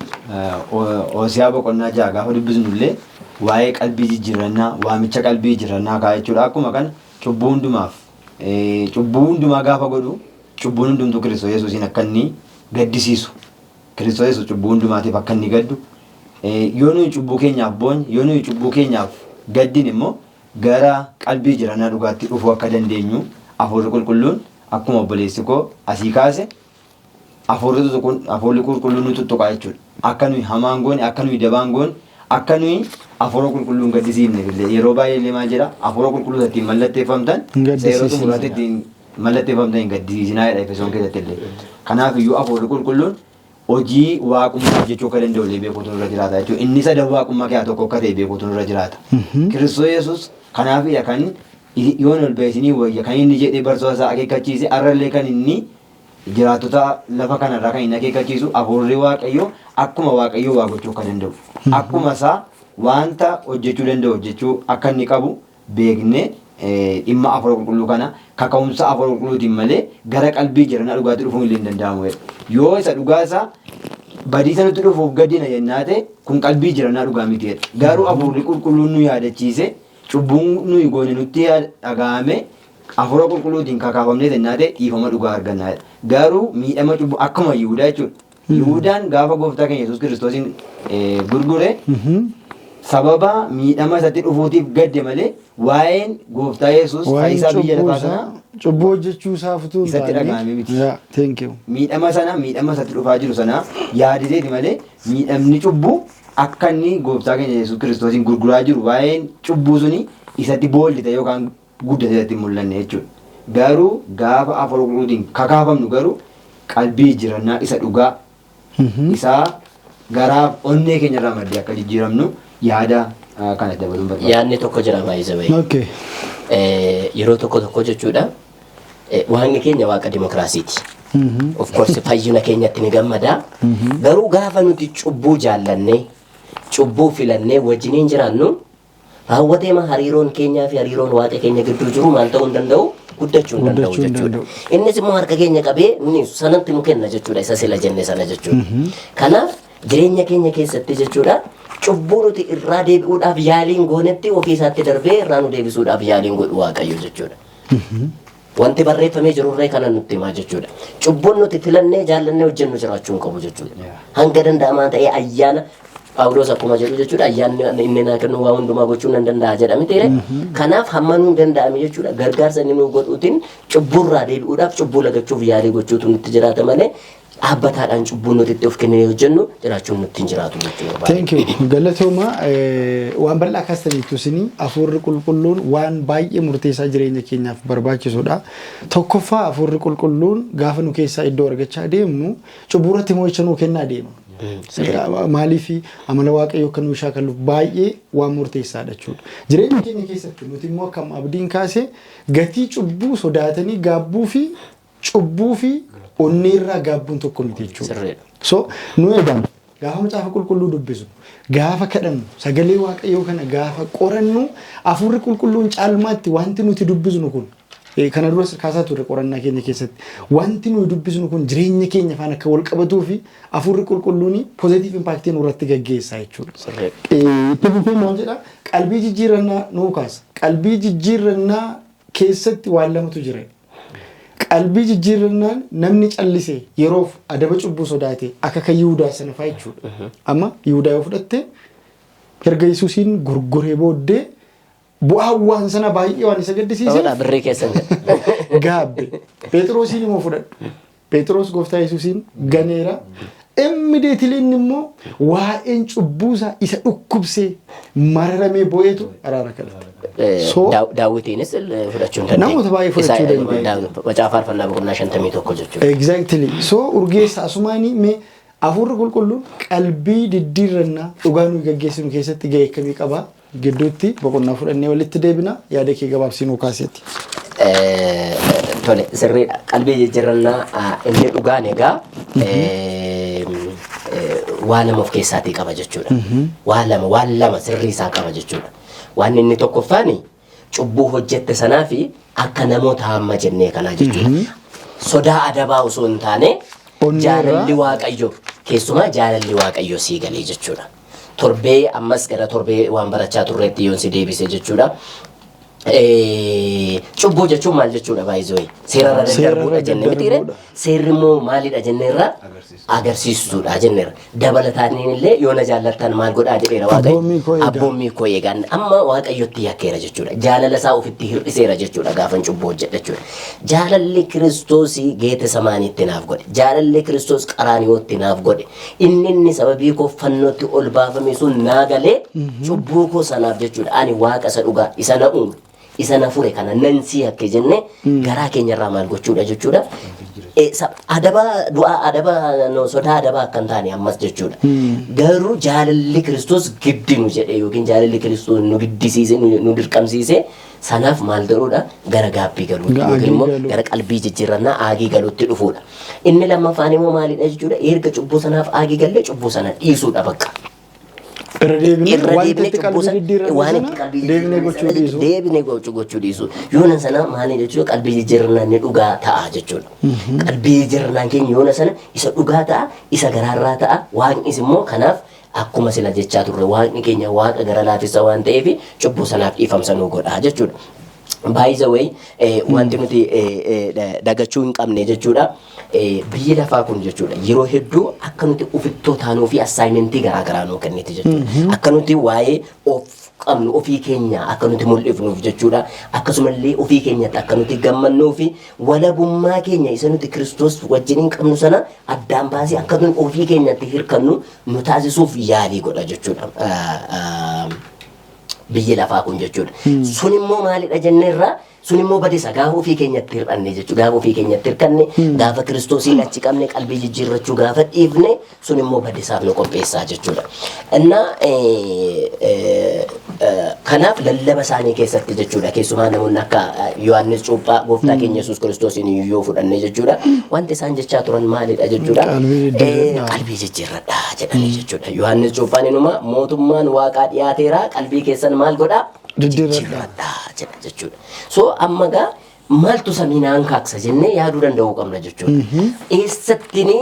B: Hoosiyaa boqonnaa 6 gaafa dubbisnu illee waa'ee qalbii jijjiirannaa, waamicha qalbii jijjiirannaa ka'a jechuudha. Akkuma kana cubbuu hundumaaf, cubbuu hundumaa gaafa godhu, cubbuun hundumtuu Kiristoos Yesuusiin akka inni gaddisiisu, Kiristoos Yesuus cubbuu hundumaatiif akka inni gaddu, yoo nuyi cubbuu keenyaaf boonye, yoo nuyi cubbuu keenyaaf gaddin immoo gara qalbii jirannaa dhugaatti dhufuu akka dandeenyu hafuurri qulqulluun, akkuma obboleessi koo asii kaase, hafuurri qulqulluun nu tuttuqa jechuudha. Akka nuyi hamaan goone, akka nuyi dabaan goone, akka nuyi hafuura qulqulluun gaddisiifne illee yeroo baay'ee illee maal jedha, hafuura qulqulluu ittiin mallatteeffamtan
A: Hin gaddisiisin.
B: Seerota muraasa ittiin mallatteeffamtan hin gaddisiisinaa jedha Efesoon keessatti illee. Kanaaf iyyuu hafuurri qulqulluun hojii waaqummaa hojjechuu akka danda'u illee beekuutu nurra jiraata jechuudha. Inni sadan waaqummaa keessaa tokko akka ta'e beekuutu nurra jiraata. Kiristoos Yesuus kanaafidha kan yoon ol ba'e isinii wayya kan inni jedhee barsoota isaa akeekkachiise. Har'allee kan inni jiraattota lafa kanarraa kan inni akeekkachiisu, hafuurri Waaqayyoo akkuma Waaqayyoo waa gochuu akka danda'u, akkuma isaa wanta hojjechuu danda'u hojjechuu akka inni qabu beeknee, dhimma hafuura qulqulluu kana kaka'umsa hafuura qulqulluutiin malee gara qalbii jirannaa dhugaatti dhufuun illee hin danda'amu. Yoo isa dhugaa isaa badiisa nutti dhufuuf gaddina jennaa ta'e, kun qalbii jirannaa dhugaa miti jedha. Garuu hafuurri qulqulluun nu yaadachiise, cubbuun nuyi goone nutti dhaga'ame, hafuura qulqulluutiin kakaafamnee jennaa ta'e, dhiifama dhugaa argannaa jedha. Garuu miidhama cubbuu akkuma Yihudaa jechuudha. Yihudaan gaafa gooftaa keenya Yesuus Kiristoosiin gurgure sababa miidhama isatti dhufuutiif gadde malee waa'een gooftaa Yesuus
A: Waa'een
B: fayyisaa biyya
A: cubbuu
B: lafaa
A: isaa
B: sana
A: cubbuu hojjechuu isaa futuu hin
B: isatti
A: taane.
B: dhaga'ame miti.
A: Yeah, thank you.
B: Miidhama sana, miidhama isatti dhufaa jiru sana yaadateeti malee miidhamni cubbuu akka inni gooftaa keenya Yesuus Kiristoosiin gurguraa jiru waa'een cubbuu suni isatti boollite yookaan guddate isatti hin mul'anne jechuudha. Garuu gaafa hafuura qulqulluutiin kakaafamnu garuu qalbii jirannaa isa dhugaa isaa garaaf onnee keenya irraa maddee akka jijjiiramnu yaada kana dabaluun barbaada.
C: Yaadni tokko jira baay'ee. Yeroo tokko tokko jechuudha, waaqni keenya waaqa dimokiraasiiti. Of course fayyina keenyatti ni gammada. Garuu gaafa nuti cubbuu jaallannee, cubbuu filannee wajjiniin jiraannu, raawwateema hariiroon keenyaa fi hariiroon waaqa keenya gidduu jiru maal ta'uu hin danda'u, guddachuu hin danda'u
A: Guddachuu hin
C: jechuudha.
A: danda'u.
C: Innis immoo harka keenya qabee inni sanatti nu kenna jechuudha, isa sila jenne sana jechuudha. Kanaaf Jireenya keenya keessatti jechuudha cubbuu nuti irraa deebi'uudhaaf yaaliin goonetti ofii isaatti darbee irraa nu deebisuudhaaf yaaliin godhu Waaqayyo jechuudha. Wanti barreeffamee jirurree kana nutti himaa jechuudha. Cubbuun nuti filannee jaallannee hojjennu jiraachuu hin qabu jechuudha. Hanga danda'amaa ta'ee ayyaana Phaawulos akkuma jedhu jechuudha, ayyaanni inni naa kennu waa hundumaa gochuu nan danda'a jedha mitiire. Kanaaf hamma nuu danda'ame jechuudha, gargaarsa inni nuu godhuutiin cubburraa deebi'uudhaaf, cubbuu lagachuuf yaalii gochuutu nutti jiraata malee dhaabbataadhaan cubbuu nuti itti of kenninee hojjennu jiraachuun nutti hin jiraatu jechuudha.
A: Thank you. Galatooma, waan bal'aa kaastaniittu isinii. Hafuurri qulqulluun waan baay'ee murteessaa jireenya keenyaaf barbaachisudha. Tokkoffaa, hafuurri qulqulluun gaafa nu keessaa iddoo argachaa deemnu cubbuu irratti mo'icha nuu kennaa deema. Maaliif? Amala Waaqayyoo akka nuu shaakalluuf baay'ee waan murteessaadha jechuudha. Jireenya keenya keessatti nuti immoo akkam abdiin kaase, gatii cubbuu sodaatanii gaabbuu fi cubbuu fi onneerraa gaabbuun tokko miti jechuudha. So nu eegamu gaafa macaafa qulqulluu dubbisu, gaafa kadhannu, sagalee Waaqayyoo kana gaafa qorannu, hafuurri qulqulluun caalmaatti wanti nuti dubbisnu kun, kana duras kaasaa turre qorannaa keenya keessatti, wanti nuyi dubbisnu kun jireenya keenya faana akka wal qabatuu fi hafuurri qulqulluun positive impact nurratti gaggeessaa jechuudha. Itti fufee maal jedha? Qalbii jijjiirannaa nuu kaasa. Qalbii jijjiirannaa keessatti waan lamatu jira. Qalbii jijjiirannaan namni callise yeroof adaba cubbuu sodaate akka kan Yihudaa sana fa'aa jechuudha. Amma Yihudaa yoo fudhatte, erga Yesuusiin gurguree booddee bu'aan waan sana baay'ee waan isa gaddisiiseef
C: Ta'uudha birrii keessan jedha.
A: gaabbe. Phexrosiin immoo fudhadhu. Phexros gooftaa Yesuusiin ganeera. Immediately inni immoo waa'een cubbuusaa isa dhukkubsee mararamee bo'eetu araara kadhate. So
C: Daawwitiinis fudhachuu hin dandeenya.
A: Namoota baay'ee fudhachuu dandeenya.
C: Macaafa Faarfannaa boqonnaa 51 jechuudha.
A: Exactly. So urgeessa asumaanii mee hafuurri qulqulluun qalbii diddiirrannaa dhugaa nuyi gaggeessinu keessatti gahee akkamii qaba? Gidduutti boqonnaa fudhannee walitti deebina, yaada kee gabaabsii nuu kaaseeti.
C: Tole, sirriidha. Qalbii jijjiirrannaa inni dhugaan egaa waa lama of keessaatii qaba jechuudha. Waan lama sirrii isaa qaba jechuudha. Waan inni tokkoffaani cubbuu hojjette sanaa fi akka namoota hamma jennee kanaa jechuudha. Sodaa adabaa osoo hin taane
A: Onnee
C: jaalalli Waaqayyo, keessumaa jaalalli Waaqayyo sii galee jechuudha. Torbee ammas gara torbee waan barachaa turreetti yoon si deebise jechuudha. Cubbuu jechuun maal jechuudha baay'isoo? Seerarra
A: Seerarra
C: daddarbuudha jenne mitiire?
A: daddarbuudha.
C: Seerri immoo maalidha jenneerra? Agarsiistuudha jenneerra. Dabalataan illee yoo na jaallattan maal godhaa jedheera Waaqayyo?
A: Abboommii koo eegaa.
C: Abboommii koo eegaa. Amma Waaqayyotti yakkeera jechuudha. Jaalala isaa ofitti hir'iseera jechuudha gaafan cubbuu hojjedha jechuudha. Jaalalli Kiristoosii Geete Samaaniitti naaf godhe. Jaalalli Kiristoos Qaraaniyootti naaf godhe. Inni sababii koo fannootti ol baafame sun naa galee cubbuu koo sanaaf jechuudha. Ani Waaqa isa dhugaa isa na uume, isa na fure kana nan sii hakke jennee garaa keenyarraa maal gochuudha jechuudha. Adaba du'aa, adaba no, sodaa adabaa akka hin taane ammas jechuudha. Garuu jaalalli Kiristoos giddi nu jedhe yookiin jaalalli Kiristoos nu giddisiise, nu dirqamsiise sanaaf maal godhuudha? Gara gaabbii galuutti yookiin immoo
A: galuu.
C: Gara qalbii jijjiirrannaa aagii galuutti dhufuudha. Inni lammaffaan immoo maalidha jechuudha? Erga cubbuu sanaaf aagii gallee cubbuu sana dhiisuudha bakka.
A: Irra deebinee
C: Irra
A: wanta
C: deebinee
A: itti
C: cubbuu
A: qalbii
C: sana
A: diddiirranne
C: waan
A: sana
C: itti qalbii
A: deebinee
C: jijjiirranne
A: gochuu
C: sana
A: dhiisuu.
C: Deebinee gochuu dhiisuu. Yoona sana maali jechuudha? Qalbii jijjiirrannaan ni dhugaa ta'a jechuudha. Qalbii jijjiirrannaan keenya yoona sana isa dhugaa ta'a, isa garaarraa ta'a. Waaqnis immoo kanaaf akkuma sila jechaa turre, Waaqni keenya Waaqa gara laafessa waan ta'eef cubbuu sanaaf dhiifamsa nuu godha jechuudha. By the way, wanti nuti dagachuu hin qabne jechuudha. Biyyi lafaa kun jechuudha yeroo hedduu akka nuti ofittoo taanuu fi assignmentii garaa garaa nuu kenniti jechuudha. Akka nuti waa'ee of qabnu ofii keenya akka nuti mul'ifnuuf jechuudha. Akkasumallee ofii keenyatti akka nuti gammannuu fi walabummaa keenya isa nuti Kiristoos wajjiniin qabnu sana addaan baasee akka nuti ofii keenyatti hirkannu nu taasisuuf yaalii godha jechuudha. Biyyi lafaa kun jechuudha. Sun immoo maalidha jenneerra? Sun immoo badisa gaafa ofii keenyatti hir'anne jechuudha. Gaafa ofii keenyatti hirkanne, gaafa Kiristoosiin achi qabne, qalbii jijjiirrachuu gaafa dhiifne, sun immoo badisaaf nu qopheessaa jechuudha. Innaa kanaaf lallaba isaanii keessatti jechuudha, keessumaa namoonni akka Yohaannis Cuuphaa gooftaa keenya Yesuus Kiristoosiin yoo fudhanne jechuudha, wanti isaan jechaa turan maalidha jechuudha?
A: Qalbii jijjiirradhaa.
C: Qalbii jijjiirradhaa jedhanii jechuudha. Yohaannis Cuuphaan inuma mootummaan Waaqaa dhiyaateera, qalbii keessan maal godhaa?
A: Jijjiirradhaa.
C: Jijjiirradhaa jedha jechuudha. So amma gaa Maaltu samii naan kaaksa jennee yaaduu danda'uu qabna jechuudha. Eessattini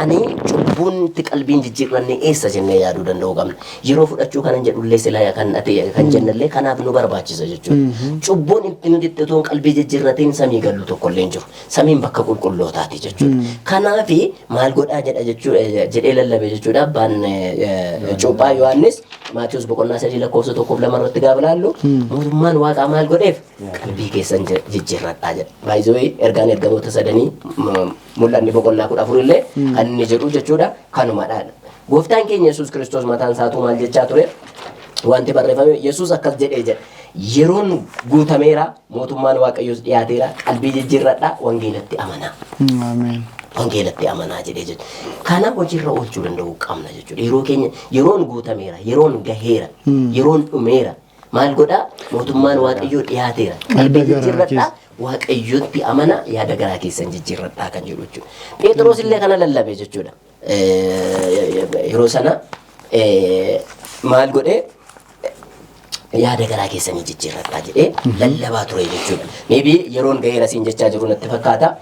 C: ani cubbuun itti qalbiin jijjiirranne eessa jennee yaaduu danda'uu qabna. Yeroo fudhachuu kanan jedhullee sila kan ati kan jennellee kanaaf nu barbaachisa jechuudha. Cubbuun itti nuti itti otoo qalbii jijjiirratiin samii gallu tokkollee hin jiru. Samiin bakka qulqullootaati jechuudha. Kanaafi maal godhaa jedha jechuudha jedhee lallabe jechuudha abbaan cuuphaa Yohaannis Maatiyus boqonnaa 3 lakkoofsa 1 fi 2 irratti gaafa ilaallu mootummaan waaqaa maal godheef qalbii keessan jijjiirradhaa jedha. By the way ergaan ergamoota sadanii mul'anni boqonnaa 14 illee kan inni jedhu jechuudha kanumadha. Gooftaan keenya Yesuus Kiristoos mataan isaatuu maal jechaa ture? Wanti barreeffame Yesuus akkas jedhee jedha. Yeroon guutameera, mootummaan Waaqayyoos dhiyaateera, qalbii jijjiirradhaa, wangeelatti amanaa.
A: Ameen.
C: Wangeelatti amanaa jedhee jedha. Kana hojiirra oolchuu danda'uu qabna jechuudha. Yeroo keenya yeroon guutameera, yeroon gaheera, yeroon dhumeera. Maal godhaa? Mootummaan Waaqayyoo dhiyaateera. Qalbii
A: Yaada garaa
C: jijjiirradhaa, Waaqayyotti amana, yaada garaa keessan jijjiirradhaa kan jedhu jechuudha. Phexros illee kana lallabe jechuudha. Yeroo sana maal godhee yaada garaa keessanii jijjiirradhaa jedhee lallabaa ture jechuudha. Maybe yeroon gaheera siin jechaa jiru natti fakkaata.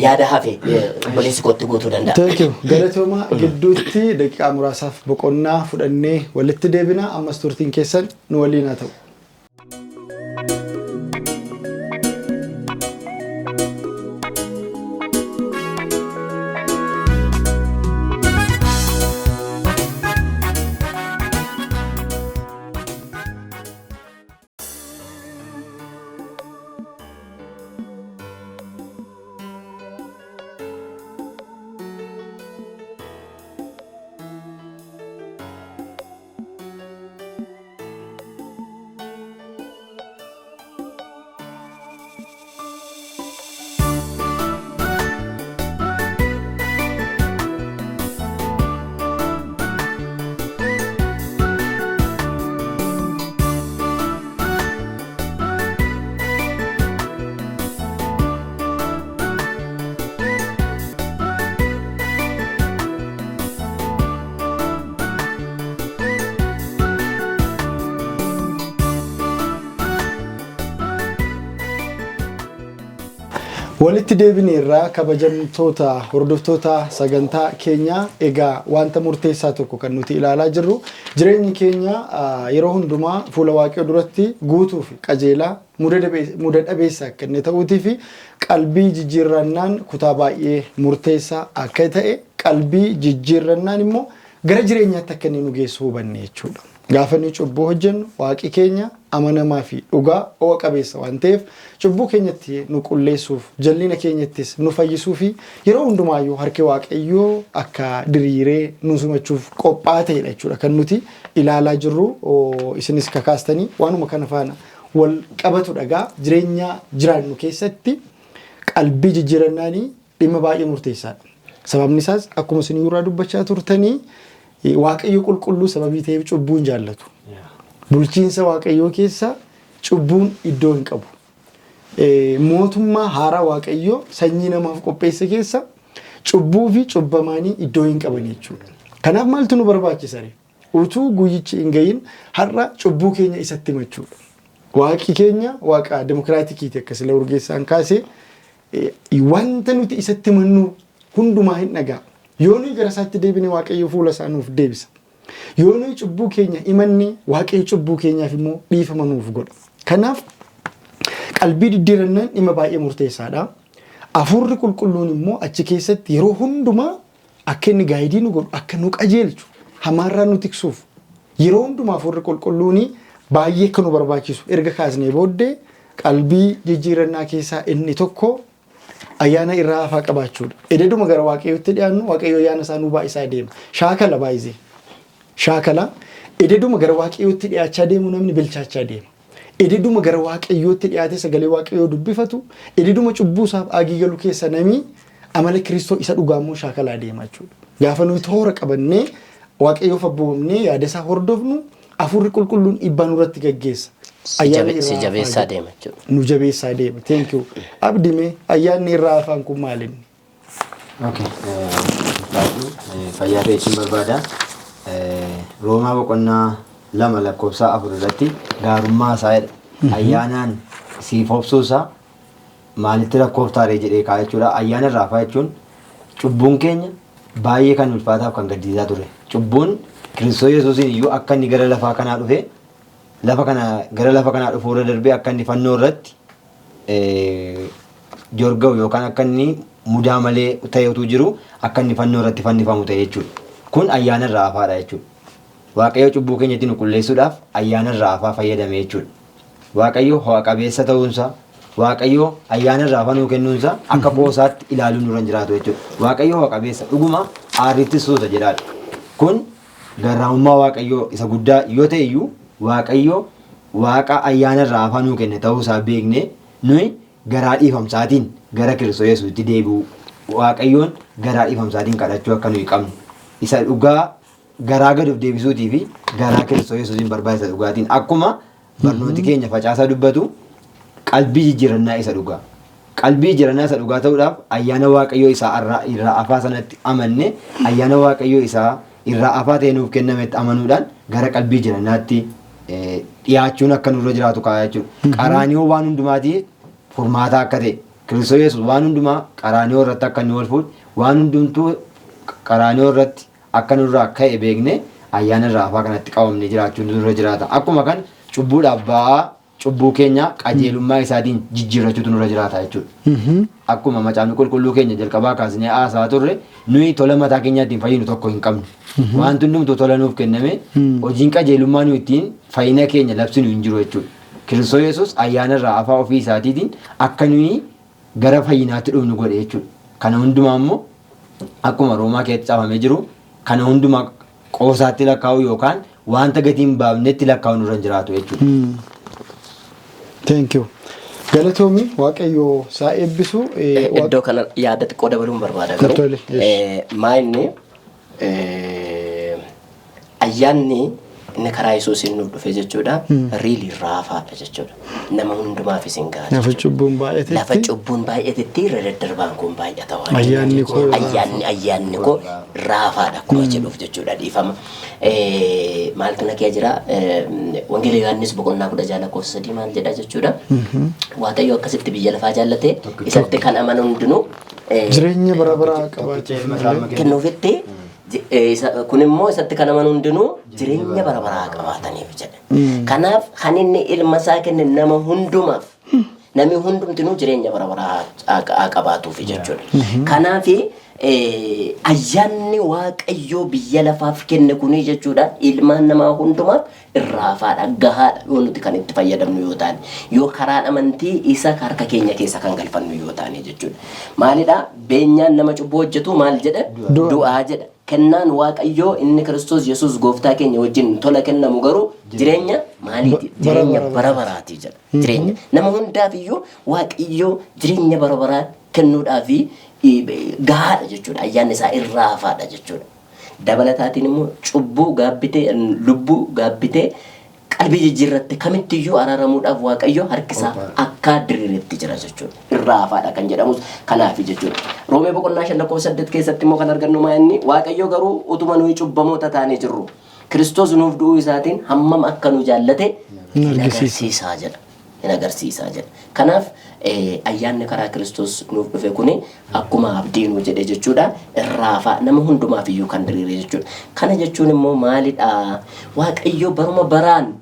C: Yaada hafe obboleessi kootti guutuu danda'a.
A: Thank you. Galatooma gidduutti daqiiqaa muraasaaf boqonnaa fudhannee walitti deebina. Ammas turtiin keessan nu waliin haa ta'u. Walitti deebineerraa kabajamtoota hordoftoota sagantaa keenyaa egaa wanta murteessaa tokko kan nuti ilaalaa jirru jireenyi keenya yeroo hundumaa fuula waaqayyoo duratti guutuu fi qajeelaa muda dhabeessa akka inni ta'uutii fi qalbii jijjiirrannaan kutaa baay'ee murteessaa akka ta'e qalbii jijjiirrannaan immoo gara jireenyaatti akka inni nu geessu hubanne jechuudha. Gaafa nuyi cubbuu hojjennu waaqi keenya amanamaa fi dhugaa o'a qabeessa waan ta'eef cubbuu keenyatti nu qulleessuuf jallina keenyattis nu fayyisuu fi yeroo hundumaayyuu harki waaqayyoo akka diriiree nu simachuuf qophaa'aa ta'edha jechuudha kan nuti ilaalaa jirru isinis kakaastanii waanuma kana faana wal qabatu dhagaa jireenya jiraannu keessatti qalbii jijjiirannaanii dhimma baay'ee murteessaadha. Sababni isaas akkuma isin irraa dubbachaa turtanii Waaqayyo qulqulluu sababii ta'eef cubbuu hin jaallatu. Bulchiinsa Waaqayyoo keessa cubbuun iddoo hin qabu. Mootummaa haaraa Waaqayyoo sanyii namaaf qopheesse keessa cubbuu fi cubbamaanii iddoo hin qaban jechuudha. Kanaaf maaltu nu barbaachisa ree? Utuu guyyichi hin gahin har'a cubbuu keenya isatti himachuudha. Waaqi keenya waaqa dimokiraatikiiti akka sila urgeessaan kaasee wanta nuti isatti himannu hundumaa hin dhaga'a. Yoo nuyi gara isaatti deebine Waaqayyo fuula isaa nuuf deebisa. Yoo nuyi cubbuu keenya himanne Waaqayyo cubbuu keenyaaf immoo dhiifama nuuf godha. Kanaaf qalbii diddiirannaan dhimma baay'ee murteessaadha. Hafuurri qulqulluun immoo achi keessatti yeroo hundumaa akka inni gaayidii nu godhu, akka nu qajeelchu, hamaarraa nu tiksuuf yeroo hundumaa hafuurri qulqulluun baay'ee akka nu barbaachisu erga kaasnee booddee qalbii jijjiirannaa keessaa inni tokko ayyaana irraa hafaa qabaachuudha. Ededuma gara Waaqayyootti dhiyaannu Waaqayyo ayyaana isaa nuu baay'isaa deema. Shaakala baay'isee. Shaakala ededuma gara Waaqayyootti dhiyaachaa deemu namni bilchaachaa deema. Ededuma gara Waaqayyootti dhiyaatee sagalee Waaqayyoo dubbifatu ededuma cubbuu isaaf aagii galu keessa namni amala Kiristoo isa dhugaa immoo shaakalaa deema jechuudha. Gaafa nuyi toora qabannee Waaqayyoof abboomamnee yaada isaa hordofnu hafuurri qulqulluun dhiibbaa nurratti gaggeessa. Ayyaanni irraa
C: Si
A: hafaa
C: jabeessaa
A: jedha.
C: deema jechuudha.
A: Nu jabeessaa deema. Thank you. Abdi mee ayyaanni irraa hafaan kun maalinni?
B: Okay. Baay'ee fayyaa ta'e isin barbaada. Roomaa boqonnaa 2 lakkoofsa 4 irratti gaarummaa isaa jedha. Ayyaanaan Siif obsuusaa maalitti lakkooftaaree jedhee kaa'a jechuudha. Ayyaana irraa hafaa jechuun cubbuun keenya baay'ee kan ulfaataaf kan gaddisiisaa ture. Cubbuun Kiristoos Yesuusiin iyyuu akka inni gara lafaa kanaa dhufe lafa kana gara lafa kanaa dhufuu irra darbee akka inni fannoo irratti jorga'u yookaan akka inni mudaa malee ta'e utuu jiru akka inni fannoo irratti fannifamu ta'e jechuudha. Kun ayyaana irraa hafaadha jechuudha. Waaqayyo cubbuu keenyatti nu qulleessuudhaaf ayyaana irraa hafaa fayyadame jechuudha. Waaqayyo ho'a qabeessa ta'uunsaa, Waaqayyo ayyaana irraa hafaa nuu kennuunsaa akka qoosaatti ilaaluun nurra hin jiraatu jechuudha. Waaqayyo ho'a qabeessa dhuguma aarrittis suuta jedhaadha. Kun garraamummaa Waaqayyoo isa guddaa yoo ta'e iyyuu Waaqayyo Waaqa ayyaana irraa hafaa nuu kenne ta'uu isaa beeknee nuyi garaa dhiifamsaatiin gara Kiristoos Yesuusitti deebi'uu Waaqayyoon garaa dhiifamsaatiin kadhachuu akka nuyi qabnu isa dhugaa garaa gad of deebisuutii fi garaa Kiristoos Yesuusiin barbaachisa dhugaatiin akkuma barnooti keenya facaasaa dubbatu qalbii jijjiirannaa isa dhugaa. Qalbii jijjiirannaa isa dhugaa ta'uudhaaf ayyaana Waaqayyoo isaa irraa afaa sanatti amanne ayyaana Waaqayyoo isaa irraa afaa ta'e nuuf kennametti amanuudhaan gara qalbii jijjiirannaatti dhiyaachuun akka nurra jiraatu kaa'a jechuudha. Qaraaniyoo waan hundumaatii furmaata akka ta'e Kiristoos Yesuus waan hundumaa qaraaniyoo irratti akka inni wal fuudhe waan hundumtuu qaraaniyoo irratti akka nurraa ka'e beekne ayyaana irraa afaa kanatti qabamnee jiraachuun nurra jiraata. Akkuma kan cubbuudhaaf ba'aa cubbuu keenya qajeelummaa isaatiin jijjiirrachuutu nurra jiraata jechuudha. Akkuma macaafni qulqulluu keenya jalqabaa kaasnee haasaa turre nuyi tola mataa keenyaatiin fayyinu tokko hin qabnu. Wanti hundumtuu tola nuuf kenname hojiin qajeelummaa nuyi ittiin fayyina keenya labsinu hin jiru jechuudha. Kiristoos Yesuus ayyaana irraa afaa ofii isaatiitiin akka nuyi gara fayyinaatti dhufnu godhe jechuudha. Kana hundumaa immoo akkuma Roomaa keessatti caafamee jiru kana hundumaa qoosaatti lakkaa'u yookaan wanta gatii hin baafnetti lakkaa'u nurra hin jiraatu jechuudha.
A: Thank you. Galatoomi, Waaqayyo saa eebbisu.
C: Iddoo kana yaada xiqqoo dabaluun barbaada garuu.
A: Tole, yes.
C: Maa inni ayyaanni inni karaa Yesuusiin nuuf dhufe jechuudha. Really raafaadha jechuudha. Nama hundumaaf isin gaha
A: Lafa
C: jechuudha.
A: cubbuun baay'atetti.
C: Lafa cubbuun baay'atetti irra daddarbaan kun baay'ata waan
A: Ayyaanni
C: jedhuuf
A: koo
C: jechuudha. Ayyaanni koo raafaadha akkuma jedhuuf jechuudha dhiifama. Maaltu na kee jira? Wangeela Yohaannis boqonnaa 16 lakkoofsa 3 maal jedha jechuudha. Waaqayyo akkasitti biyya lafaa jaallate isatti kan amanu hundinuu
A: Jireenya bara baraa
B: Tokkicha
A: qabaachuuf
B: ilma isaa
A: malee.
B: kennuuf.
C: Kennuufitti kun immoo isatti kan amanu hundinuu jireenya bara baraa qabaataniif jedhe. Kanaaf kan inni ilma isaa kenne nama hundumaaf namni hundumtinuu jireenya bara baraa haa qabaatuufi jechuudha. Kanaaf ayyaanni Waaqayyoo biyya lafaaf kenne kuni jechuudha ilmaan namaa hundumaaf irraafaadha, gahaadha yoo nuti kan itti fayyadamnu yoo taane, yoo karaan amantii isa harka keenya keessa kan galfannu yoo taane jechuudha. Maalidha? Beenyaan nama cubbuu hojjetu maal jedha?
A: Du'a.
C: Du'aa jedha. Kennaan Waaqayyoo inni Kiristoos Yesuus gooftaa keenya wajjin tola kennamu garuu jireenya maaliiti?
A: Bara
C: Jireenya
A: bara
C: bara baraati jedha. Jireenya. Nama hundaaf iyyuu Waaqayyoo jireenya bara baraa kennuudhaaf gahaadha jechuudha. Ayyaanni isaa irraafaadha jechuudha. Dabalataatiin immoo cubbuu gaabbitee, lubbuu gaabbitee qalbii jijjiirratte kamittiyyuu araaramuudhaaf Waaqayyo harki isaa akka diriiretti jira jechuudha. Irraa hafaadha kan jedhamus kanaafi jechuudha. Roomee boqonnaa 5 lakkoofsa 8 keessatti immoo kan argannu maa inni Waaqayyo garuu utuma nuyi cubbamoota taanee jirru Kiristoos nuuf du'uu isaatiin hammam akka nu jaallate
A: Hin
C: hin
A: argisiisa.
C: agarsiisaa jedha. Hin agarsiisaa jedha. Kanaaf ayyaanni karaa Kiristoos nuuf dhufe kuni akkuma abdii nuu jedhe jechuudha irraafaa nama hundumaaf iyyuu kan diriire jechuudha. Kana jechuun immoo maalidha? Waaqayyo baruma baraan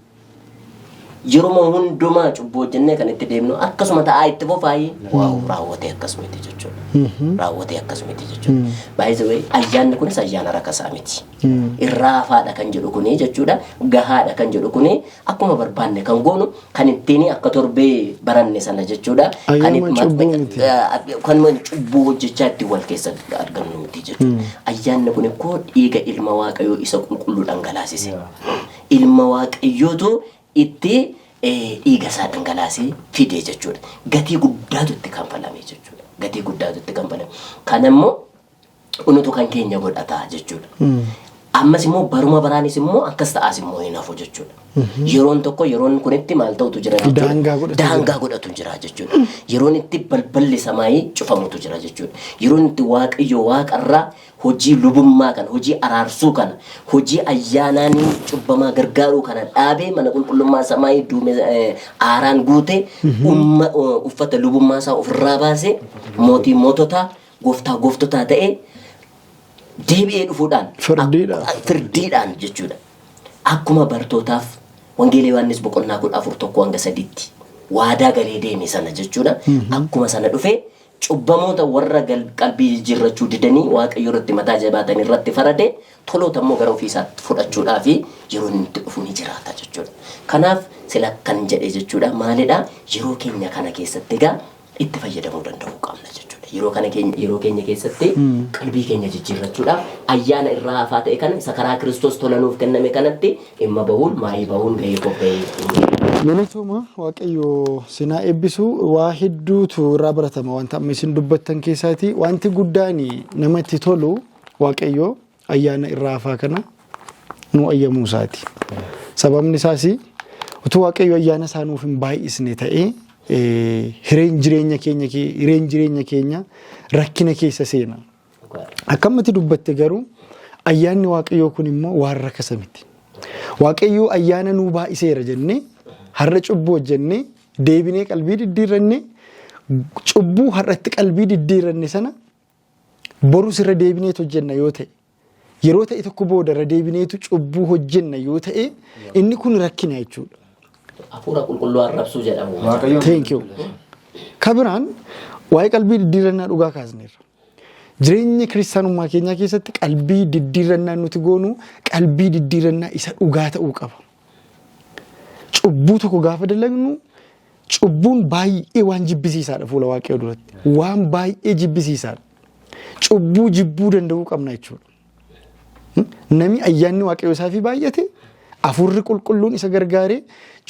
C: yeruma hundumaa cubbuu hojjennee kan itti deemnu akkasuma ta'aa itti fufaayii waaw raawwatee akkas miti jechuudha. Raawwatee akkas miti jechuudha. By the way, ayyaanni kunis ayyaana rakasaa miti. Irraafaadha kan jedhu kuni jechuudha. Gahaadha kan jedhu kuni akkuma barbaanne kan goonu kan ittiin akka torbee baranne sana jechuudha. Kan
A: Ayyaama cubbuu miti.
C: Kan cubbuu hojjechaa ittiin wal keessa argannu miti jechuudha. Ayyaanni kun koo dhiiga ilma Waaqayyoo isa qulqulluu dhangalaasise. Ilma Waaqayyootu itti dhiiga isaa dhangalaasee fide jechuudha. Gatii guddaatu itti kanfalame jechuudha. Gatii guddaatu itti kanfalame. Kana immoo unutu kan keenya godhata jechuudha. Ammas immoo baruma baraanis immoo akkas ta'aas immoo hin hafu jechuudha. Yeroon tokko yeroon kunitti maal ta'utu jira jechuudha.
A: Daangaa godhatu jira.
C: Daangaa godhatu jira jechuudha. Yeroon itti balballi samaayii cufamutu jira jechuudha. Yeroon itti Waaqayyo waaqarraa hojii lubummaa kana, hojii araarsuu kana, hojii ayyaanaanii cubbamaa gargaaruu kana dhaabee mana qulqullummaa samaayii duume aaraan guute uffata lubummaa isaa ofirraa baasee mootii moototaa gooftaa gooftotaa ta'ee deebi'ee dhufuudhaan
A: Firdiidhaan.
C: Firdiidhaan jechuudha. Akkuma bartootaaf Wangeela Yohaannis boqonnaa 14 1 hanga 3tti waadaa galee deeme sana jechuudha. Akkuma sana dhufee cubbamoota warra qalbii jijjiirrachuu didanii Waaqayyo irratti mataa jabaatan irratti farade, toloota immoo gara ofii isaatti fudhachuudhaa fi yeroo inni itti dhufu ni jiraata jechuudha. Kanaaf sila kan jedhe jechuudha maalidha, yeroo keenya kana keessatti egaa itti fayyadamuu danda'uu qabna jechuudha. Yeroo kana keenya yeroo keenya keessatti qalbii keenya jijjiirrachuudhaaf ayyaana irraa hafaa ta'e kana isa karaa Kiristoos tola nuuf kenname kanatti dhimma bahuun maayii bahuun gahee qophee.
A: Galatooma, Waaqayyo sinaa eebbisu. Waa hedduutu irraa baratama wanta amma isin dubbattan keessaati. Wanti guddaan namatti tolu Waaqayyo ayyaana irraa hafaa kana nu ayyamuu isaati. Sababni isaas utuu Waaqayyo ayyaana isaa nuuf hin baay'isne ta'ee hireen jireenya keenya rakkina keessa seena. Akkamatti dubbatte garuu ayyaanni Waaqayyoo kun immoo waan rakasa miti. Waaqayyoo ayyaana nuu baay'iseera jennee har'a cubbuu hojjennee deebinee qalbii diddiirranne, cubbuu har'atti qalbii diddiirranne sana borus irra deebineetu hojjenna yoo ta'e, yeroo ta'e tokko booda irra deebineetu cubbuu hojjenna yoo ta'e, inni kun rakkina jechuudha.
C: Hafuura qulqulluu arrabsuu jedhamu.
B: Waaqayyoon.
A: Thank you. Kabiraan waa'ee qalbii diddiirrannaa dhugaa kaasneerra. Jireenya kiristaanummaa keenyaa keessatti qalbii diddiirrannaa nuti goonu qalbii diddiirrannaa isa dhugaa ta'uu qaba. Cubbuu tokko gaafa dalagnu cubbuun baay'ee waan jibbisiisaadha fuula Waaqayyoo duratti. Waan baay'ee jibbisiisaadha. Cubbuu jibbuu danda'uu qabna jechuudha. Namni ayyaanni Waaqayyoo isaafii baay'ate, hafuurri qulqulluun isa gargaaree,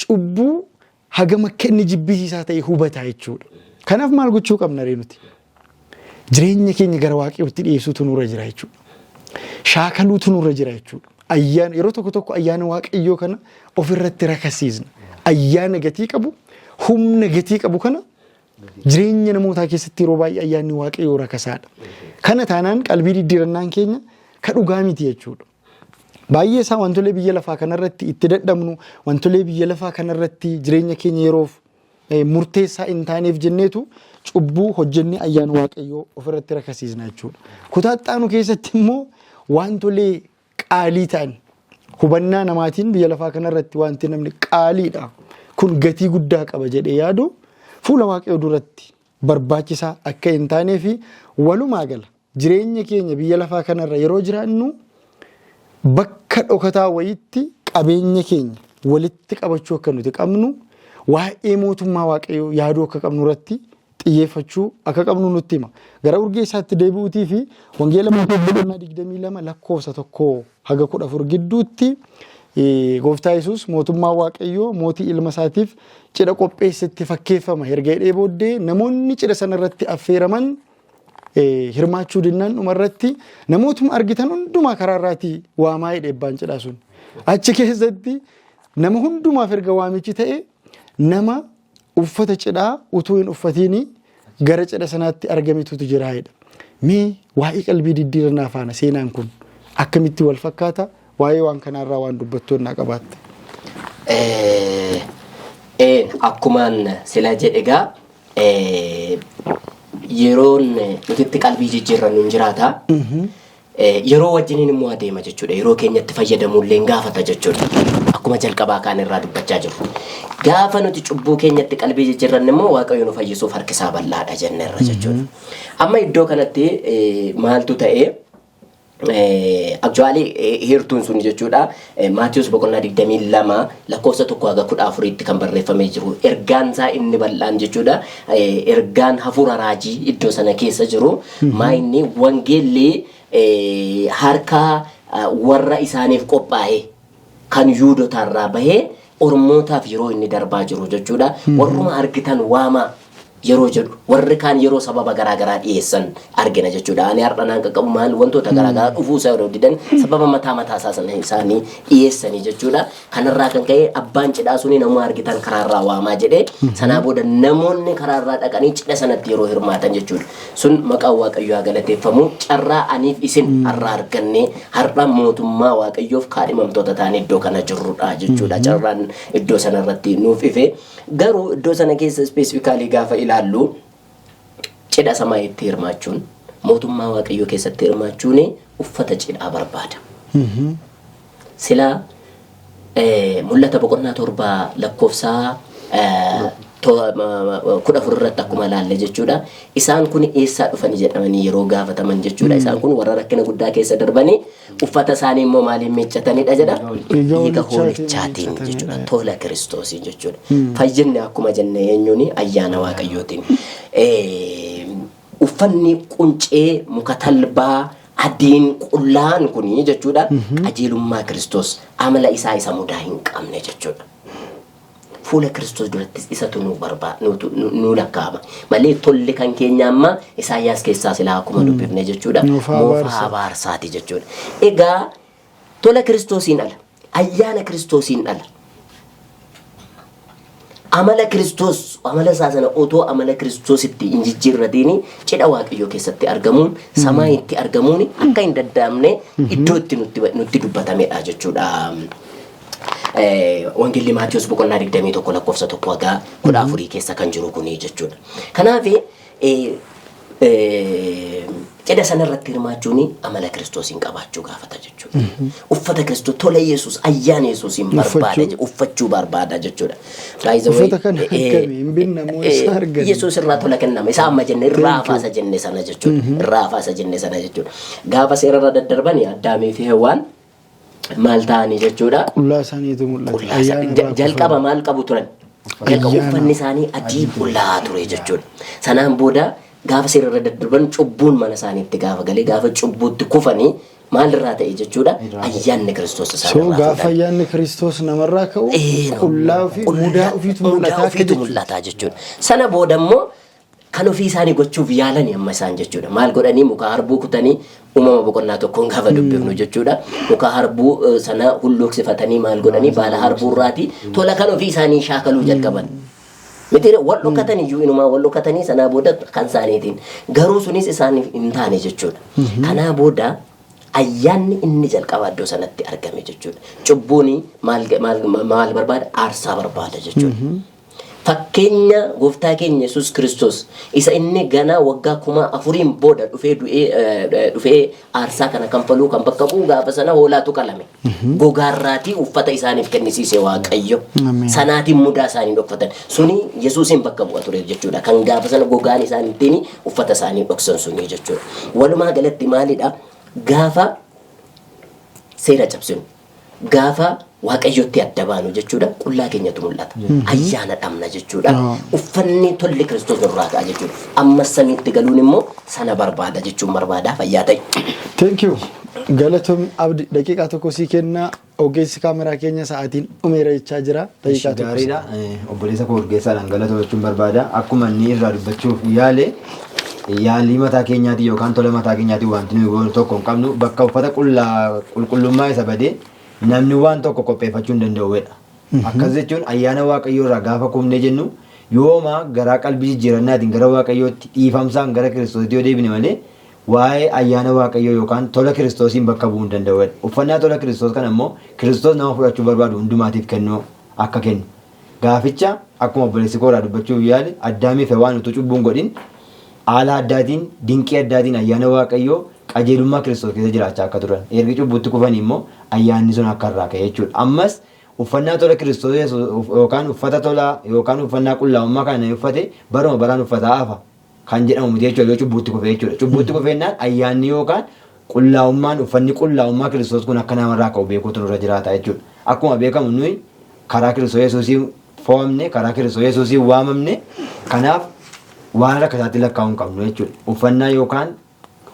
A: cubbuu hagam akka inni jibbisiisaa ta'e hubata jechuudha. Kanaaf maal gochuu qabna ree nuti? Jireenya keenya gara Waaqayyootti dhiyeessuutu nurra jira jechuudha. Shaakaluutu nurra jira jechuudha. Ayyaana yeroo tokko tokko ayyaana Waaqayyoo kana ofirratti rakasiisna. Ayyaana gatii qabu, humna gatii qabu kana jireenya namootaa keessatti yeroo baay'ee ayyaanni Waaqayyoo rakasaadha. Kana taanaan qalbii diddiirannaan keenya ka dhugaa miti jechuudha. Baay'ee isaa wantolee biyya lafaa kanarratti itti dadhabnu, wantolee biyya lafaa kanarratti jireenya keenya yeroof murteessaa hin taaneef jenneetu cubbuu hojjennee ayyaana Waaqayyoo ofirratti rakasiisna jechuudha. Kutaa xaanu keessatti immoo wantolee qaalii ta'an, hubannaa namaatiin biyya lafaa kanarratti wanti namni qaaliidha, kun gatii guddaa qaba jedhee yaadu, fuula Waaqayyoo duratti barbaachisaa akka hin taanee fi walumaa gala jireenya keenya biyya lafaa kanarra yeroo jiraannu bakka dhokataa wayiitti qabeenya keenya walitti qabachuu akka nuti qabnu, waa'ee mootummaa Waaqayyoo yaaduu akka qabnu irratti xiyyeeffachuu akka qabnu nutti hima. Gara urgeessaatti deebi'uutii fi Wangeela Maatewos boqonnaa 22 lakkoofsa 1 haga 14 gidduutti gooftaa Yesuus mootummaa Waaqayyoo mootii ilma isaatiif cidha qopheessetti fakkeeffama. Erga jedhee booddee namoonni cidha sana irratti affeeraman hirmaachuu dinnaan dhumarratti namootuma argitan hundumaa karaa irraatii waamaa jedhe abbaan cidhaa sun. Achi keessatti nama hundumaaf erga waamichi ta'e, nama uffata cidhaa utuu hin uffatiin gara cidha sanaatti argametutu jira jedha. Mee waa'ee qalbii diddiirannaa faana seenaan kun akkamitti wal fakkaata? Waa'ee waan kanaarraa waan dubbattoon naa qabaatte.
C: Akkumaan sila jedhe egaa yeroon nuti itti qalbii jijjiirrannu hin jiraata. Yeroo wajjiniin immoo adeema jechuudha. Yeroo keenyatti fayyadamuullee hin gaafata jechuudha. Akkuma jalqabaa kaan irraa dubbachaa jirru. Gaafa nuti cubbuu keenyatti qalbii jijjiirranne immoo Waaqayyo nu fayyisuuf harkisaa bal'aadha jenneerra jechuudha. Amma iddoo kanatti maaltu ta'ee? Actually heertuun sun jechuudha Maatiyus boqonnaa 22 lakkoofsa 1 haga 14tti kan barreeffamee jiru, ergaan isaa inni bal'aan jechuudha, ergaan hafuura raajii iddoo sana keessa jiru maa inni wangeelli harka warra isaaniif qophaa'e kan Yuudotaarraa bahee ormootaaf yeroo inni darbaa jiru jechuudha. Warruma argitan waamaa. Yeroo jedhu warri kaan yeroo sababa garaagaraa dhiyeessan argina jechuudha. Ani har'a naan qaqqabu maal wantoota garaagaraa dhufuu isaa yeroo didan sababa mataa mataa isaa sana isaanii dhiyeessanii jechuudha. Kanarraa kan ka'e abbaan cidhaa suni nama argitan karaarraa waamaa jedhee sanaa booda namoonni karaarraa dhaqanii cidha sanatti yeroo hirmaatan jechuudha. Sun maqaan Waaqayyoo haa galateeffamu. Carraa aniif isin har'a argannee har'a mootummaa Waaqayyoof kaadhimamtoota ta'an iddoo kana jirrudha jechuudha. Carraan iddoo sanarratti nuuf ife. Garuu iddoo sana keessa specifically gaafa ilaallu cidha samaayitti hirmaachuun mootummaa Waaqayyoo keessatti hirmaachuun uffata cidhaa barbaada. Silaa Mul'ata boqonnaa 7 lakkoofsa 14 irratti akkuma ilaalle jechuudha. Isaan kun eessaa dhufani jedhamanii yeroo gaafataman jechuudha. Isaan kun warra rakkina guddaa keessa darbanii uffata isaanii immoo maaliin miiccatanidha jedha?
A: Dhiiga
C: Dhiiga
A: hoolichaatiin
C: hoolichaatiin
A: miiccatanidha.
C: jechuudha. Tola Kiristoosiin jechuudha. Fayyinni akkuma jenne eenyuuni? Ayyaana Waaqayyootiin. Uffanni quncee muka talbaa adiin qullaa'aan kun jechuudha qajeelummaa Kiristoos amala isaa isa mudaa hin qabne jechuudha. Fuula Kiristoos durattis isatu nu barbaa nutu nu lakkaa'ama. Malee tolli kan keenya amma Isaayyaas keessaa silaa akkuma dubbifne jechuudha.
A: Moofaa
C: Moofaa
A: abaarsaa.
C: abaarsaati jechuudha. Egaa tola Kiristoosiin ala, ayyaana Kiristoosiin ala, amala Kiristoos, amala isaa sana otoo amala Kiristoositti hin jijjiirratiin cidha Waaqayyoo keessatti argamuun, samaayitti argamuun akka hin danda'amne iddoo itti nutti dubbatamedha jechuudha. Wangeelli Maatiyus boqonnaa 21 lakkoofsa 1 haga 14 keessa kan jiru kuni jechuudha. Kanaaf cidha sanarratti hirmaachuun amala Kiristoosiin qabaachuu gaafata jechuudha. Uffata Kiristoos, tola Yesuus, ayyaana Yesuusiin barbaada, uffachuu barbaada jechuudha. By the way,
A: Uffata kana akkamii hin binna moo isa arganna?
C: Yesuus irraa tola kennama. Isa amma jenne irraa hafaa isa jenne sana jechuudha. Irraa hafaa isa jenne sana jechuudha. Gaafa seerarra daddarbani Addaamii fi Hewwaan maal ta'anii jechuudha.
A: Qullaa isaaniitu mul'ata.
C: Qullaa isaa-
A: Ayyaana irraa
C: Jalqaba
A: kufan.
C: maal qabu turan? Jalqaba
A: Ayyaana.
C: uffanni isaanii adii qullaa ture jechuudha. Sanaan booda gaafa seerarra daddarban cubbuun mana isaaniitti gaafa galee gaafa cubbuutti kufanii maalirraa ta'e jechuudha? Ayyaanni Kiristoos isaan
A: So
C: irraa
A: gaafa
C: fuudhame.
A: ayyaanni Kiristoos namarraa ka'u qullaa ofii mudaa ofiitu
C: Mudaa
A: mul'ata akka
C: ofiitu
A: jechuudha.
C: mul'ata jechuudha. Sana booda immoo Kan ofii isaanii gochuuf yaalani amma isaan jechuudha. Maal godhanii muka harbuu kutanii uumama boqonnaa tokkoon gaafa dubbifnu jechuudha. Muka harbuu sana hulluuqsifatanii maal godhanii baala harbuu irraati tola kan ofii isaanii shaakaluu jalqaban. Miti wal dhokatan iyyuu inumaa wal dhokatanii sanaa booda kan isaaniitiin. Garuu sunis isaaniif hin taane jechuudha. Kanaa booda ayyaanni inni jalqabaa iddoo sanatti argame jechuudha. Cubbuun maal maal maal barbaada? Aarsaa barbaada jechuudha. Fakkeenya Gooftaa keenya Yesuus Kiristoos isa inni ganaa waggaa 4000n booda dhufee du'ee dhufee aarsaa kana kanfaluu kan bakka bu'u gaafa sana hoolaatu qalame. Gogaarraatii uffata isaaniif kennisiise Waaqayyo.
A: Ameen.
C: Sanaatiin mudaa isaanii dhokfatan. Suni Yesuusiin bakka bu'a ture jechuudha. Kan gaafa sana gogaan isaan ittiin uffata isaanii dhoksan suni jechuudha. Walumaa galatti maalidha? Gaafa seera cabsinu Gaafa Waaqayyotti adda baanu jechuudha qullaa keenyatu mul'ata. Ayyaana dhabna jechuudha. Uffanni tolli Kiristoos nurraa ka'a jechuudha. Ammas samiitti galuun immoo sana barbaada jechuun barbaada fayyaa ta'i.
A: Thank you. Galatomi Abdi daqiiqaa tokko sii kenna. Ogeessi kaameraa keenya sa'aatiin dhumeera jechaa jira. Daqiiqaa tokko.
B: Gaariidha. Obboleessa koo Urgeessaadhaan galatoomfachuun barbaada. Akkuma inni irraa dubbachuuf yaale yaalii mataa keenyaatiin yookaan tola mataa keenyaatiin wanti nuyi goonu tokko hin qabnu. Bakka uffata qullaa qulqullummaa isa badee namni waan tokko qopheeffachuu hin danda'uudha. Akkas jechuun ayyaana Waaqayyoo irraa gaafa kufnee jennu yooma garaa qalbii jijjiirannaatiin gara Waaqayyootti dhiifamsaan gara Kiristoositti yoo deebine malee waa'ee ayyaana Waaqayyoo yookaan tola Kiristoosiin bakka bu'uu hin danda'uudha. Uffannaa tola Kiristoos kana immoo Kiristoos nama fudhachuu barbaadu hundumaatiif kennuu akka kennu. Gaaficha akkuma obboleessi koo irraa dubbachuuf yaale Addaamii fi Hewaan utuu cubbuu hin godhin haala addaatiin dinqii addaatiin ayyaana Waaqayyoo qajeelummaa Kiristoos keessa jiraachaa akka turan. Ergi cubbuutti kufanii immoo ayyaanni sun akka irraa ka'e jechuudha. Ammas uffannaa tola Kiristoos Yesuus yookaan uffata tolaa yookaan uffannaa qullaa'ummaa kana namni uffate baruma baraan uffataa hafa kan jedhamu miti jechuudha yoo cubbuutti kufe jechuudha. Cubbuutti kufeennaan ayyaanni yookaan qullaa'ummaan uffanni qullaa'ummaa Kiristoos kun akka namarraa ka'u beekuutu nurra jiraata jechuudha. Akkuma beekamu nuyi karaa Kiristoos Yesuusiin fo'amne, karaa Kiristoos Yesuusiin waamamne, kanaaf waan rakkasaatti lakkaa'uu hin qabnu jechuudha. Uffannaa yookaan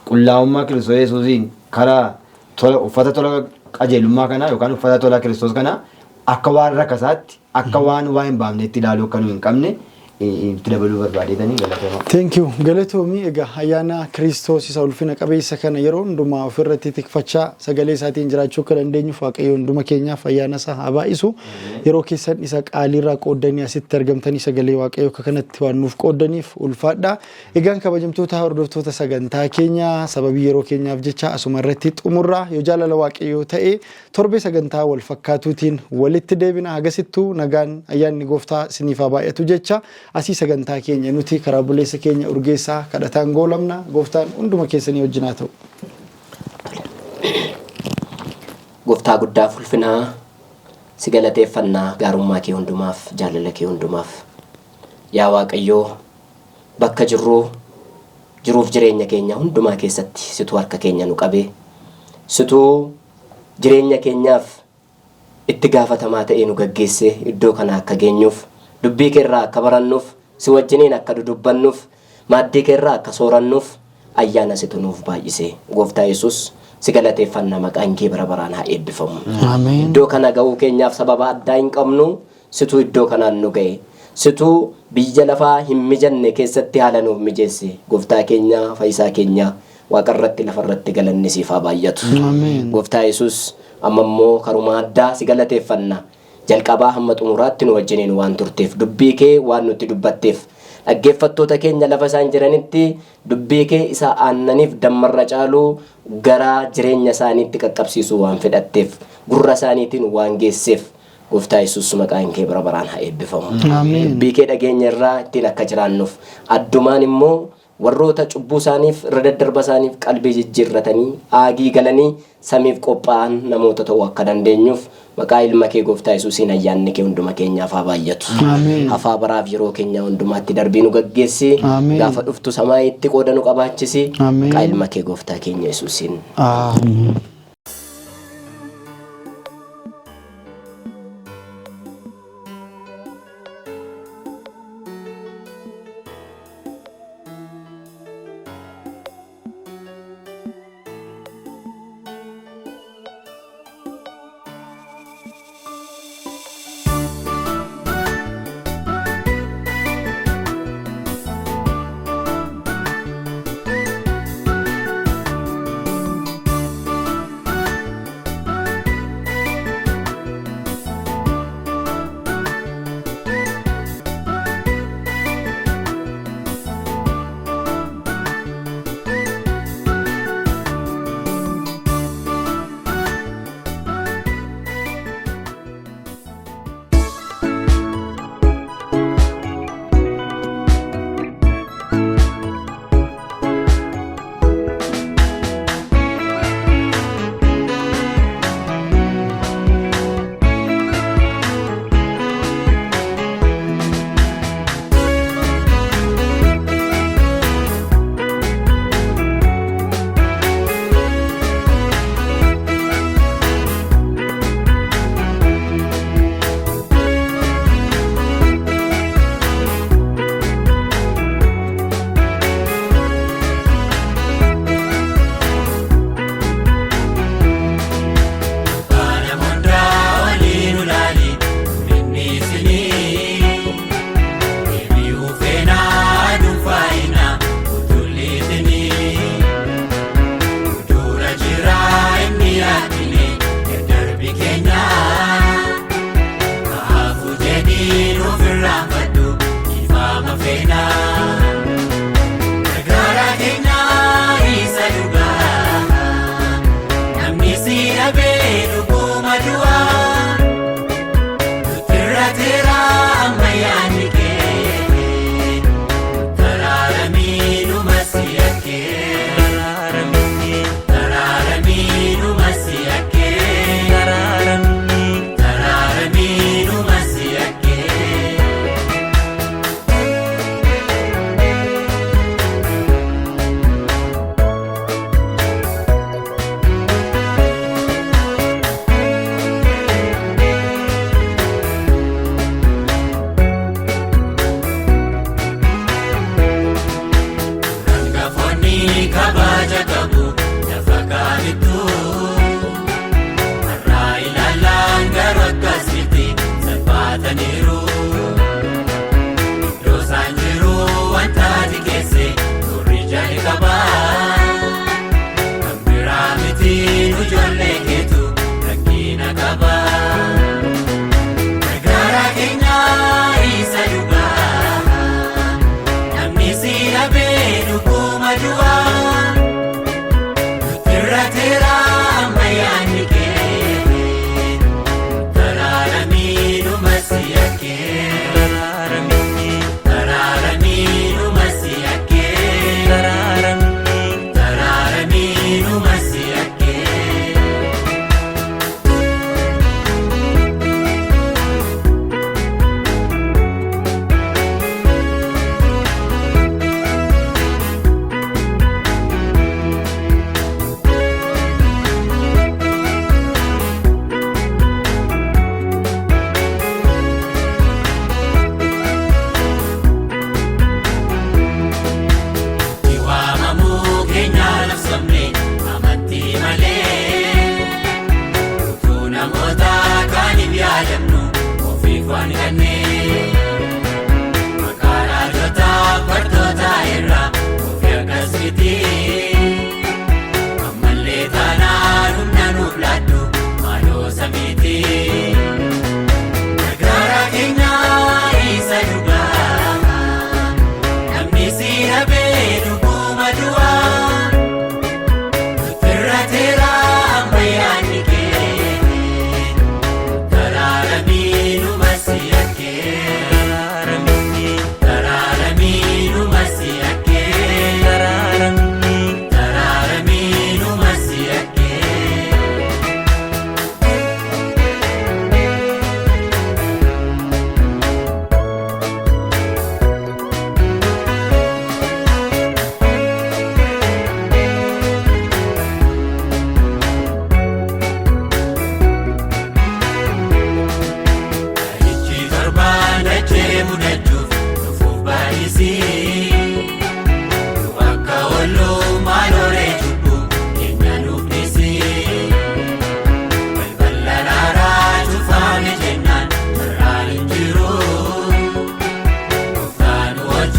B: qullaa'ummaa Kiristoos Yesuusiin karaa tola uffata tola qajeelummaa kanaa yookaan uffata tola Kiristoos kanaa akka waan rakkasaatti, akka waan waa hin baafnetti ilaaluu akka nu hin qabne Itti dabaluu barbaadeetanii galatooma.
A: Thank you. Galatoomii. Egaa ayyaana Kiristoos isa ulfina qabeessa kana yeroo hundumaa ofirratti tikfachaa sagalee isaatiin jiraachuu akka dandeenyuuf Waaqayyo hunduma keenyaaf ayyaana isaa haa baay'isu. Yeroo keessan isa qaaliirraa qooddanii asitti argamtanii sagalee Waaqayyo akka kanatti waan nuuf qooddaniif ulfaadha. Egaan kabajamtoota hordoftoota sagantaa keenya, sababii yeroo keenyaaf jecha asuma irratti xumurraa. Yoo jaalala Waaqayyoo ta'e torbee sagantaa wal fakkaatuutiin walitti deebina. Hagasittuu nagaan ayyaanni gooftaa isiniif haa baay'atu jecha asii sagantaa keenya nuti karaa buleessa keenya Urgeessaa kadhataan goolamna. Gooftaan hunduma keessanii wajjin haa ta'u.
C: Gooftaa guddaaf ulfinaa, si galateeffannaa gaarummaa kee hundumaaf, jaalala kee hundumaaf. Yaa Waaqayyoo, bakka jirruu jiruuf jireenya keenya hundumaa keessatti situu harka keenya nu qabee, situu jireenya keenyaaf itti gaafatamaa ta'ee nu gaggeessee iddoo kana akka geenyuuf, dubbii keerraa akka barannuuf, si wajjiniin akka dudubbannuuf, maaddii keerraa akka soorannuuf ayyaana situ nuuf baay'ise. Gooftaa Yesuus, si galateeffanna, maqaan kee bara baraan haa eebbifamu.
A: Ameen.
C: Iddoo kana ga'uu keenyaaf sababa addaa hin qabnu, situu iddoo kanaan nu ga'e. Situu biyya lafaa hin mijanne keessatti haala nuuf mijeesse. Gooftaa keenya, fayyisaa keenya, waaqarratti lafarratti galanni siif haa baay'atu.
A: Ameen.
C: Gooftaa Yesuus, amma immoo karuma addaa si galateeffanna. Jalqabaa hamma xumuraatti nu wajjiniin waan turteef, dubbii kee waan nutti dubbatteef, dhaggeeffattoota keenya lafa isaan jiranitti dubbii kee isa aannaniif dammarra caaluu gara jireenya isaaniitti qaqqabsiisuu waan fedhatteef, gurra isaaniitiin waan geesseef, Gooftaa Yesuus, maqaan kee bara baraan haa eebbifamu.
A: Ameen.
C: Dubbii kee dhageenya irraa ittiin akka jiraannuuf, addumaan immoo warroota cubbuu isaaniif irra daddarba isaaniif qalbii jijjiirratanii aagii galanii samiif qophaa'an namoota ta'uu akka dandeenyuuf, maqaa ilma kee Gooftaa Yesuusiin ayyaanni kee hunduma keenyaaf haa baay'atu.
A: Ameen.
C: Hafaa baraaf yeroo keenya hundumaatti darbii nu gaggeessi.
A: Ameen.
C: Gaafa dhuftu samaayitti qooda nu qabaachisi.
A: Ameen.
C: Maqaa ilma kee Gooftaa keenya Yesuusiin.
A: Ameen.
D: Kabaja qabu lafa kamittu har'aa ilaalaan garuu akkas miti salphataniiru. Iddoo.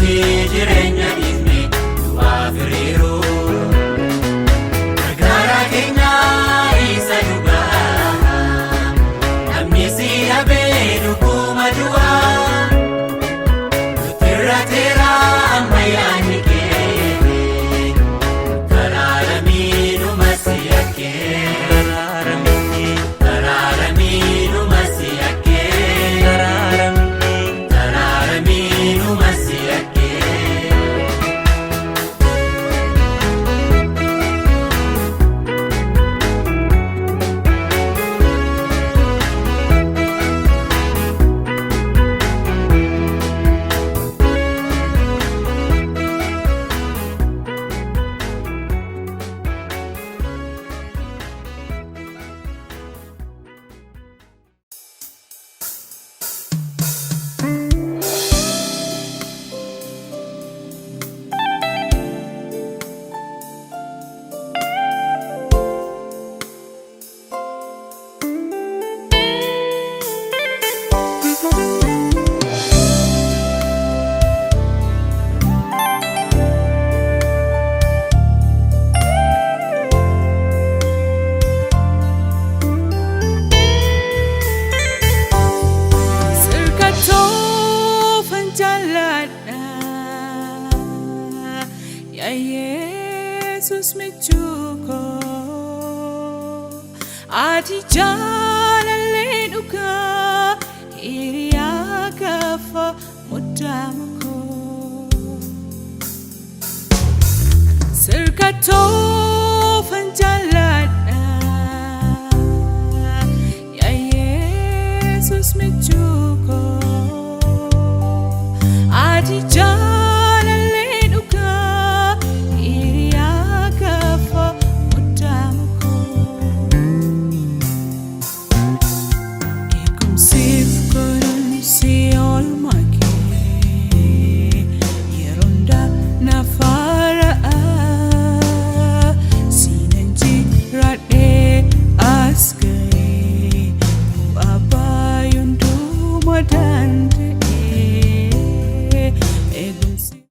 D: Nuti jireenya dhiifne du'aaf hiriiruu. Gargaaraa keenya isa dhugaa. Namni si dhabee dhuguma du'aa. Nuti irra teera amma yaadni kee. Karaaramii dhuma si yakkee. Karaaramii dhuma si yakkee. Karaaramii dhuma si yakkee.
E: Sirkatoofan jaalladha yaa Yesuus michuu koo ati jaalallee dhugaa hiriyaa gaafa muddamu koo.